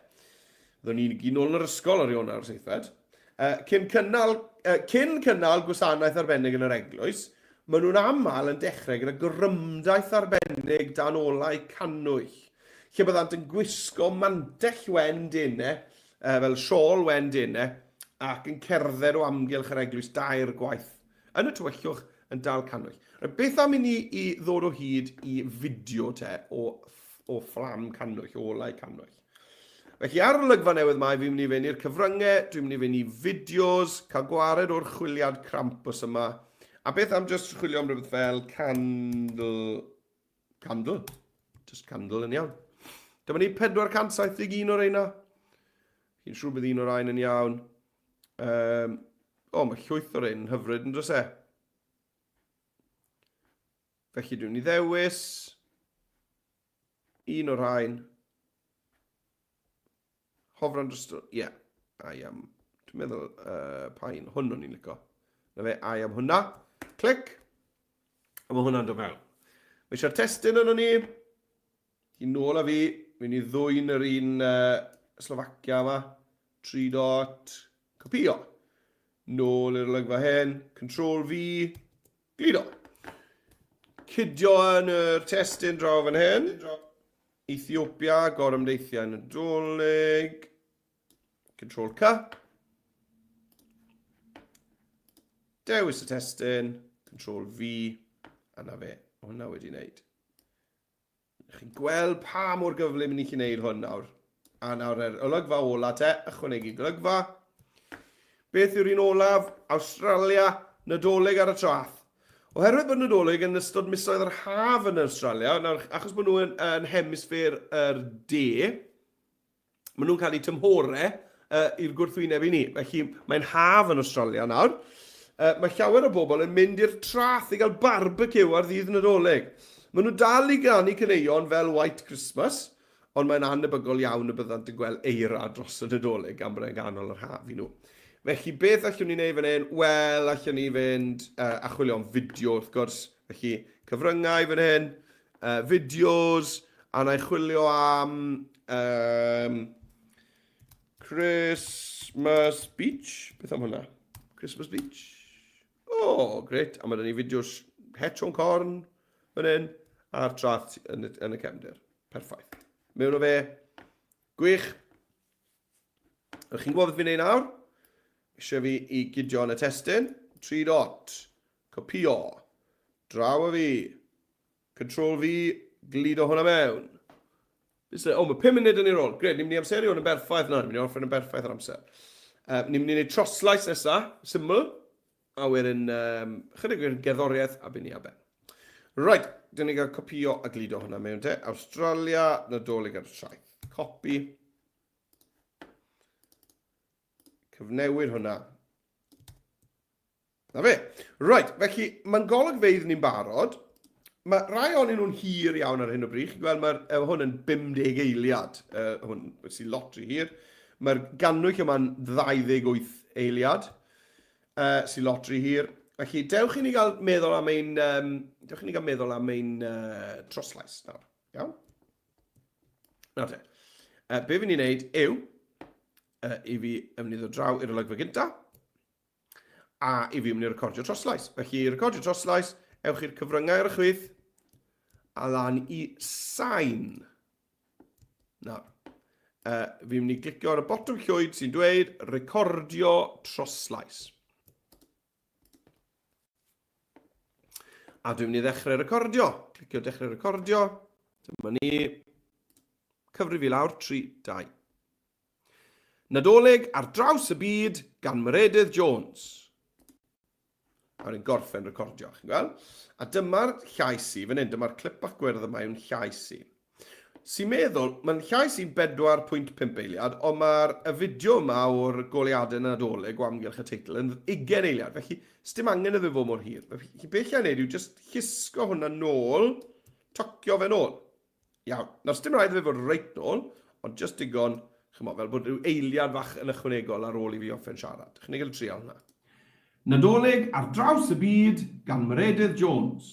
Byddwn ni'n gyd nôl yn yr ysgol ar Ionawr y seithfed. Uh, cyn, cynnal, uh, cyn cynnal gwasanaeth arbennig yn yr eglwys, maen nhw'n aml yn dechrau gyda gorymdaith arbennig dan olau cannwyll, lle byddant yn gwisgo mantell wen dene, uh, fel siôl wen dene, ac yn cerdded o amgylch yr eglwys dair gwaith. Yn y tywyllwch, yn dal cannwyll. Reit, beth am i ni i ddod o hyd i fideo te o, o fflam cannwyll, o olau cannwyll. Felly ar yr olygfa newydd yma, fi'n mynd i fynd i'r cyfryngau, dwi'n mynd i fynd i fideos, cael gwared o'r chwiliad Krampus yma. A beth am just chwilio am rhywbeth fel candle, candle, just candle yn iawn. Dyma ni 471 o'r reina. Fi'n siŵr bydd un o'r rhain yn iawn. Um, o, mae llwyth o'r un yn hyfryd yn dros e. Felly dwi'n i ddewis un o'r rhain. Hofran dros... Ie, yeah, I am... Dwi'n meddwl, uh, pa un? Hwn o'n i'n licio. Na fe, I am hwnna. Clic. A mae hwnna'n dod mewn. Mae eisiau'r testun yn o'n i. Hi nôl â fi, mynd i ddwyn yr un uh, Slovacia yma. 3 dot, copio. Nôl i'r olygfa hyn, Control V, gludo. Cydio yn yr testun draw fan hyn. Ethiopia, gorymdeithiau Nadolig. Control C. Dewis y testun, Control V, a na fe, hwnna wedi wneud. Chi'n gweld pa mor gyflym ni chi'n neud hwn nawr. A nawr yr olygfa ola te, ychwanegu golygfa. Beth yw'r un olaf? Awstralia, Nadolig ar y traeth. Oherwydd bod Nadolig yn ystod misoedd yr haf yn Awstralia, nawr, achos bod nhw yn, yn hemisffer yr de, maen nhw'n cael eu tymhorau uh, i'r gwrthwyneb i ni. Felly mae'n haf yn Australia nawr. Uh, mae llawer o bobl yn mynd i'r traeth i gael barbecue ar ddydd Nadolig. Maen nhw dal i ganu caneuon fel White Christmas, ond mae'n anebygol iawn y byddant yn gweld eira dros y Nadolig gan bod e'n ganol yr haf i nhw. Felly beth allwn ni wneud fan hyn? Wel, allwn ni fynd uh, a chwilio am fideo wrth gwrs. Felly cyfryngau fan hyn, uh, fideos, a na i chwilio am um, Christmas Beach. Beth am hwnna? Christmas Beach. O, oh, gret. A mae da ni fideos het o'n corn fan hyn, a'r traeth yn y, yn y cefndir. Perffaith. Mewn o fe. Gwych. Ydych chi'n gwybod beth fi'n neud nawr? Eisiau fi i gydio yn y testun. 3 dot. Copio. Draw o fi. Control V. Gludo hwnna mewn. O, oh, mae 5 munud yn ei rôl. Gred, ni'n mynd i amseru hwn yn berffaith nawr. Ni'n mynd i orffen yn berffaith ar amser. Uh, ni'n mynd i wneud troslais nesaf. Syml. A wedyn, um, chydig o'r gerddoriaeth a byn ni a ben. Right, dyn ni gael copio a gludo hwnna mewn te. Australia, Nadolig ar y traeth. Copy. Cyfnewid hwnna. Na fe. Right, felly mae'n golygfeydd ni'n barod. Mae rai ohonyn nhw'n hir iawn ar hyn o bryd. Chi'n gweld mae'r uh, hwn yn 50 eiliad, uh, hwn sy'n lot rhy hir. Mae'r gannwyll yma'n 28 eiliad. Uh, sy'n lot rhy hir. Felly, dewch i ni gael meddwl am ein, um, dewch i ni gael meddwl am ein uh, troslais nawr. Iawn? Nawr te. Uh, be fi'n ei wneud yw, uh, i fi yn mynd i ddod draw i'r olygfa gyntaf, a i fi mynd i recordio troslais. Felly, i recordio troslais, ewch i'r cyfryngau ar y chwith, a lan i sain. Nawr, uh, fi'n mynd i glicio ar y botwm llwyd sy'n dweud recordio troslais. A dwi'n mynd i ddechrau recordio. Clicio dechrau recordio. Dyma ni. Cyfri fi lawr, 3, 2. Nadolig ar draws y byd gan Meredydd Jones. A wedyn gorffen recordio, chi'n gweld? A dyma'r llais i, fan hyn, dyma'r clip bach gwyrdd yma yw'n llais i. Sy'n meddwl, mae'n llais i'n 4.5 eiliad, ond mae'r y fideo yma o'r goleuadau Nadolig o amgylch y teitl yn 20 eiliad, felly sdim angen iddo fo mor hir. Felly beth llai wneud yw just llusgo hwnna nôl, tocio fe nôl. Iawn. Nawr, sdim rhaid iddo fe fod reit nôl, ond jyst digon, chymod, fel bod rhyw eiliad fach yn ychwanegol ar ôl i fi orffen siarad. Chi'n ei gael trial hwnna. Nadolig ar draws y byd gan Meredydd Jones.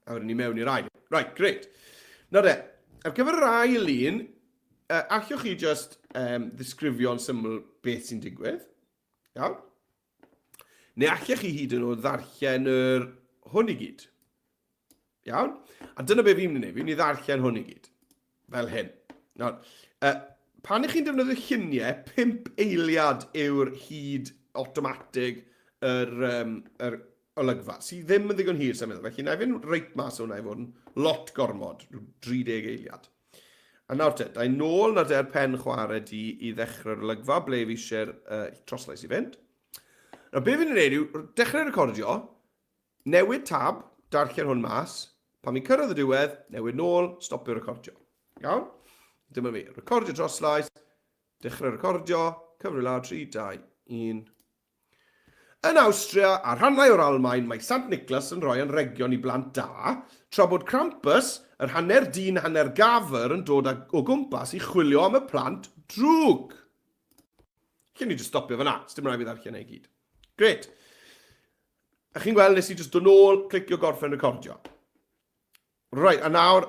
A wedyn ni mewn i'r ail. Right, great. Nawr de, ar gyfer yr ail un, uh, allwch chi just um, ddisgrifio'n syml beth sy'n digwydd. Iawn? Neu allech chi hyd yn oed ddarllen yr hwn i gyd. Iawn? A dyna be fi'n mynd i wneud. Fi'n mynd i ddarllen hwn i gyd. Fel hyn. Nawr, uh, pan ych chi'n defnyddio lluniau, 5 eiliad yw'r hyd awtomatig yr, um, yr olygfa, sydd ddim yn ddigon hir, sa'n meddwl. Felly, na i fynd reit mas o hwnna i fod yn lot gormod, rhyw 30 eiliad. A nawr te, da i nôl nawr te ar pen chwarae di i ddechrau'r olygfa, ble fi eisiau'r uh, troslais i fynd. Nawr, be fi'n ei wneud yw dechrau recordio, Newid tab, darllen hwn mas. Pan fi'n cyrraedd y diwedd, newid nôl, stopio recordio. Iawn? Dyma fi. Recordio dros lais, dechrau recordio, cyfri lawr, 3, 2, 1. Yn Awstria a rhannau o'r Almaen, mae Sant Niclas yn rhoi anrhegion i blant da, tra bod Krampus, yr hanner dyn hanner gafr, yn dod o gwmpas i chwilio am y plant drwg. Lle ni jyst stopio fyna, sdim rhaid fi ddarllen e i gyd. Gret. A chi'n gweld, nes i jyst dod nôl, clicio gorffen recordio. Right, a nawr,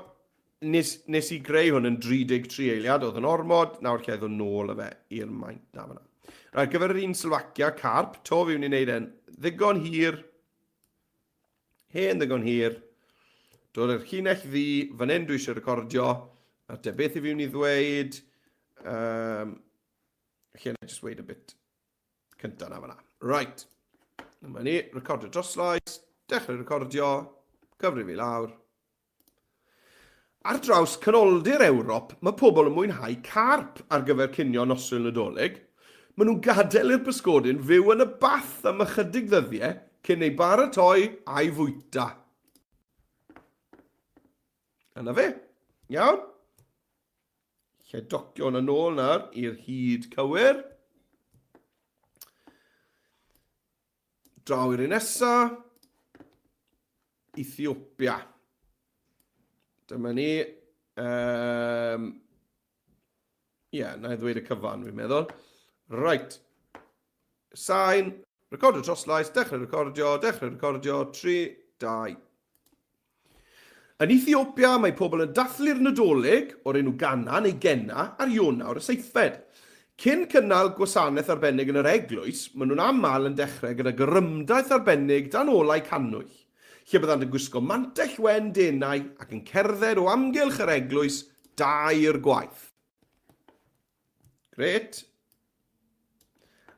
nes, nes i greu hwn yn 33 eiliad, oedd yn ormod, nawr lle ddod nôl y fe i'r maint na fyna. Right, ar gyfer yr un Slovacia, carp, to fi wneud e'n ddigon hir, hen ddigon hir, dod i'r llinell ddi, fan hyn dwi eisiau recordio, a te beth i fi wneud ddweud, um, lle na just wait a bit Cynta na fyna. Right. Dyma ni, recordio dros lais, dechrau recordio, cyfri fi lawr. Ar draws canoldir Ewrop, mae pobl yn mwynhau carp ar gyfer cinio noswyl Nadolig. Maen nhw'n gadael i'r pysgodyn fyw yn y bath am ychydig ddyddiau cyn ei baratoi a'i fwyta. Yna fe. Iawn. Lle docio hwnna nôl nawr i'r hyd cywir. Draw i'r un nesa. Ethiopia. Dyma ni. Um, Ie, yeah, na i ddweud y cyfan, fi'n meddwl. Right. Sain, recordio troslais, dechrau recordio, dechrau recordio, 3, 2. Yn Ethiopia, mae pobl yn dathlu'r Nadolig, o'r enw Gana neu Gena, ar Ionawr y seithfed. Cyn cynnal gwasanaeth arbennig yn yr eglwys, maen nhw'n aml yn dechrau gyda gorymdaith arbennig dan olau cannwyll, lle byddant yn gwisgo mantell wen denau ac yn cerdded o amgylch yr eglwys dair gwaith. Grêt.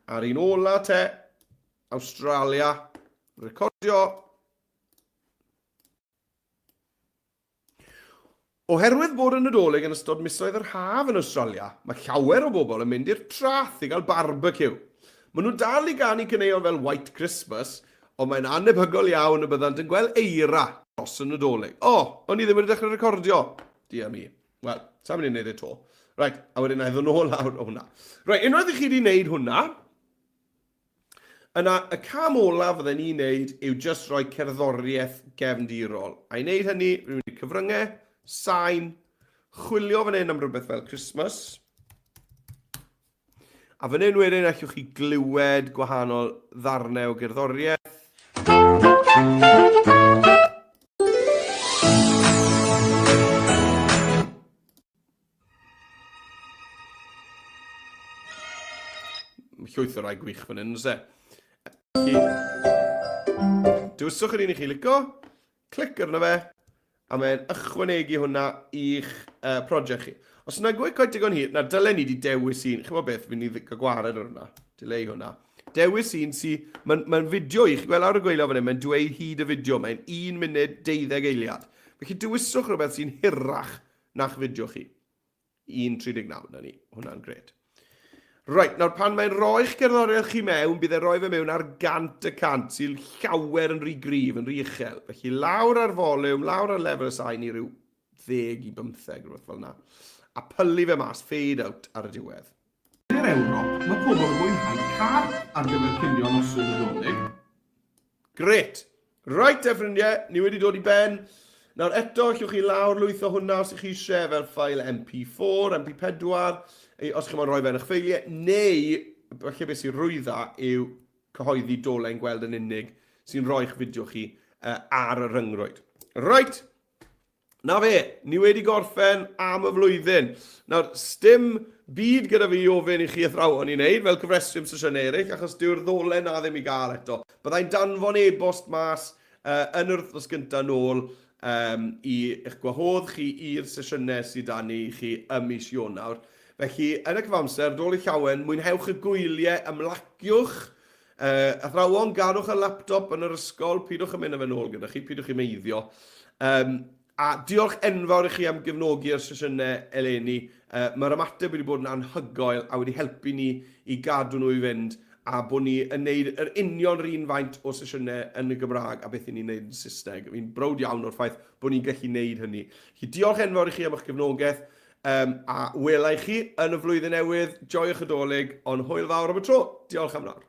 A'r un ola te, Awstralia, recordio. Oherwydd bod y Nadolig yn ystod misoedd yr haf yn Awstralia, mae llawer o bobl yn mynd i'r traeth i gael barbeciw. Maen nhw'n dal i ganu caneuon fel White Christmas, ond mae'n annebygol iawn y byddant yn gweld eira dros y Nadolig. O, o'n i ddim wedi dechrau recordio. Dear me. Wel, sa'n mynd i wneud e to. Right, a wedyn na i ddod nôl lawr o hwnna. Right, unwaith i chi wedi wneud hwnna, yna y cam olaf fydden ni'n wneud yw just rhoi cerddoriaeth gefndirol. A i wneud hynny, rwy'n mynd i cyfryngau, sain, chwilio fan hyn am rhywbeth fel Christmas. A fan hyn wedyn allwch chi glywed gwahanol ddarnau o gerddoriaeth. Mae llwyth o rai gwych fan hyn, oes e? Dewiswch yr un i chi licio, clic arno fe, a mae'n ychwanegu hwnna i'ch uh, prosiect chi. Os yna gwe coed digon hir, na dylen ni wedi dewis un, chi'n beth, fi'n ni gael gwared ar hwnna, dileu hwnna. Dewis un sy, mae'n ma fideo i chi, gweld ar y gweilio fan hyn, mae'n dweud hyd y fideo, mae'n 1 munud 12 eiliad. Felly dewiswch rhywbeth sy'n hirach na'ch fideo chi. 1.39, na ni, hwnna'n gret. Reit, nawr pan mae'n rhoi'ch gerddoriaeth chi mewn, bydd e'n rhoi fe mewn ar 100%, sy'n llawer yn rhy gryf, yn rhy uchel. Felly lawr ar volume, lawr ar lefel y sain i ryw 10 i 15, rhywbeth fel yna. A pylu fe mas, fade out ar y diwedd. Yn yr Ewrop, mae pobl yn mwynhau car ar gyfer cinio noswyl Nadolig. Grêt! Reit te ffrindiau, ni wedi dod i ben. Nawr eto, allwch chi lawr lwytho hwnna os ych chi eisiau fel ffael MP4, MP4, os chi'n moyn rhoi fe yn eich ffeiliau, neu falle beth sy'n rwydda yw cyhoeddi dolen gweld yn unig sy'n rhoi'ch fideo chi uh, ar y rhyngrwyd. Reit, Na fe, ni wedi gorffen am y flwyddyn. Nawr, sdim byd gyda fi i ofyn i chi athrawon i wneud fel cyfrestru am sesiynau eraill, achos dyw'r ddolen na ddim i gael eto. Byddai'n danfon e-bost mas uh, yn yr wythnos gyntaf nôl um, i eich gwahodd chi i'r sesiynau sydd dan ni i chi ym mis Ionawr. Felly, yn y cyfamser, dol i llawen, mwynhewch y gwyliau, ymlaciwch, Uh, athrawon, gadwch y laptop yn yr ysgol, pidwch yn mynd â fe nôl gyda chi, pidwch i meiddio. Um, a diolch enfawr i chi am gefnogi'r sesiynau eleni. Uh, Mae'r ymateb wedi bod yn anhygoel a wedi helpu ni i gadw nhw i fynd a bod ni yn neud yr union yr un faint o sesiynau yn y Gymraeg a beth i ni'n neud yn Saesneg. Fi'n browd iawn o'r ffaith bod ni'n gallu neud hynny. Felly diolch enfawr i chi am eich gefnogaeth um, a wela i chi yn y flwyddyn newydd. Joiwch y dolyg, ond hwyl fawr am y tro. Diolch am nawr.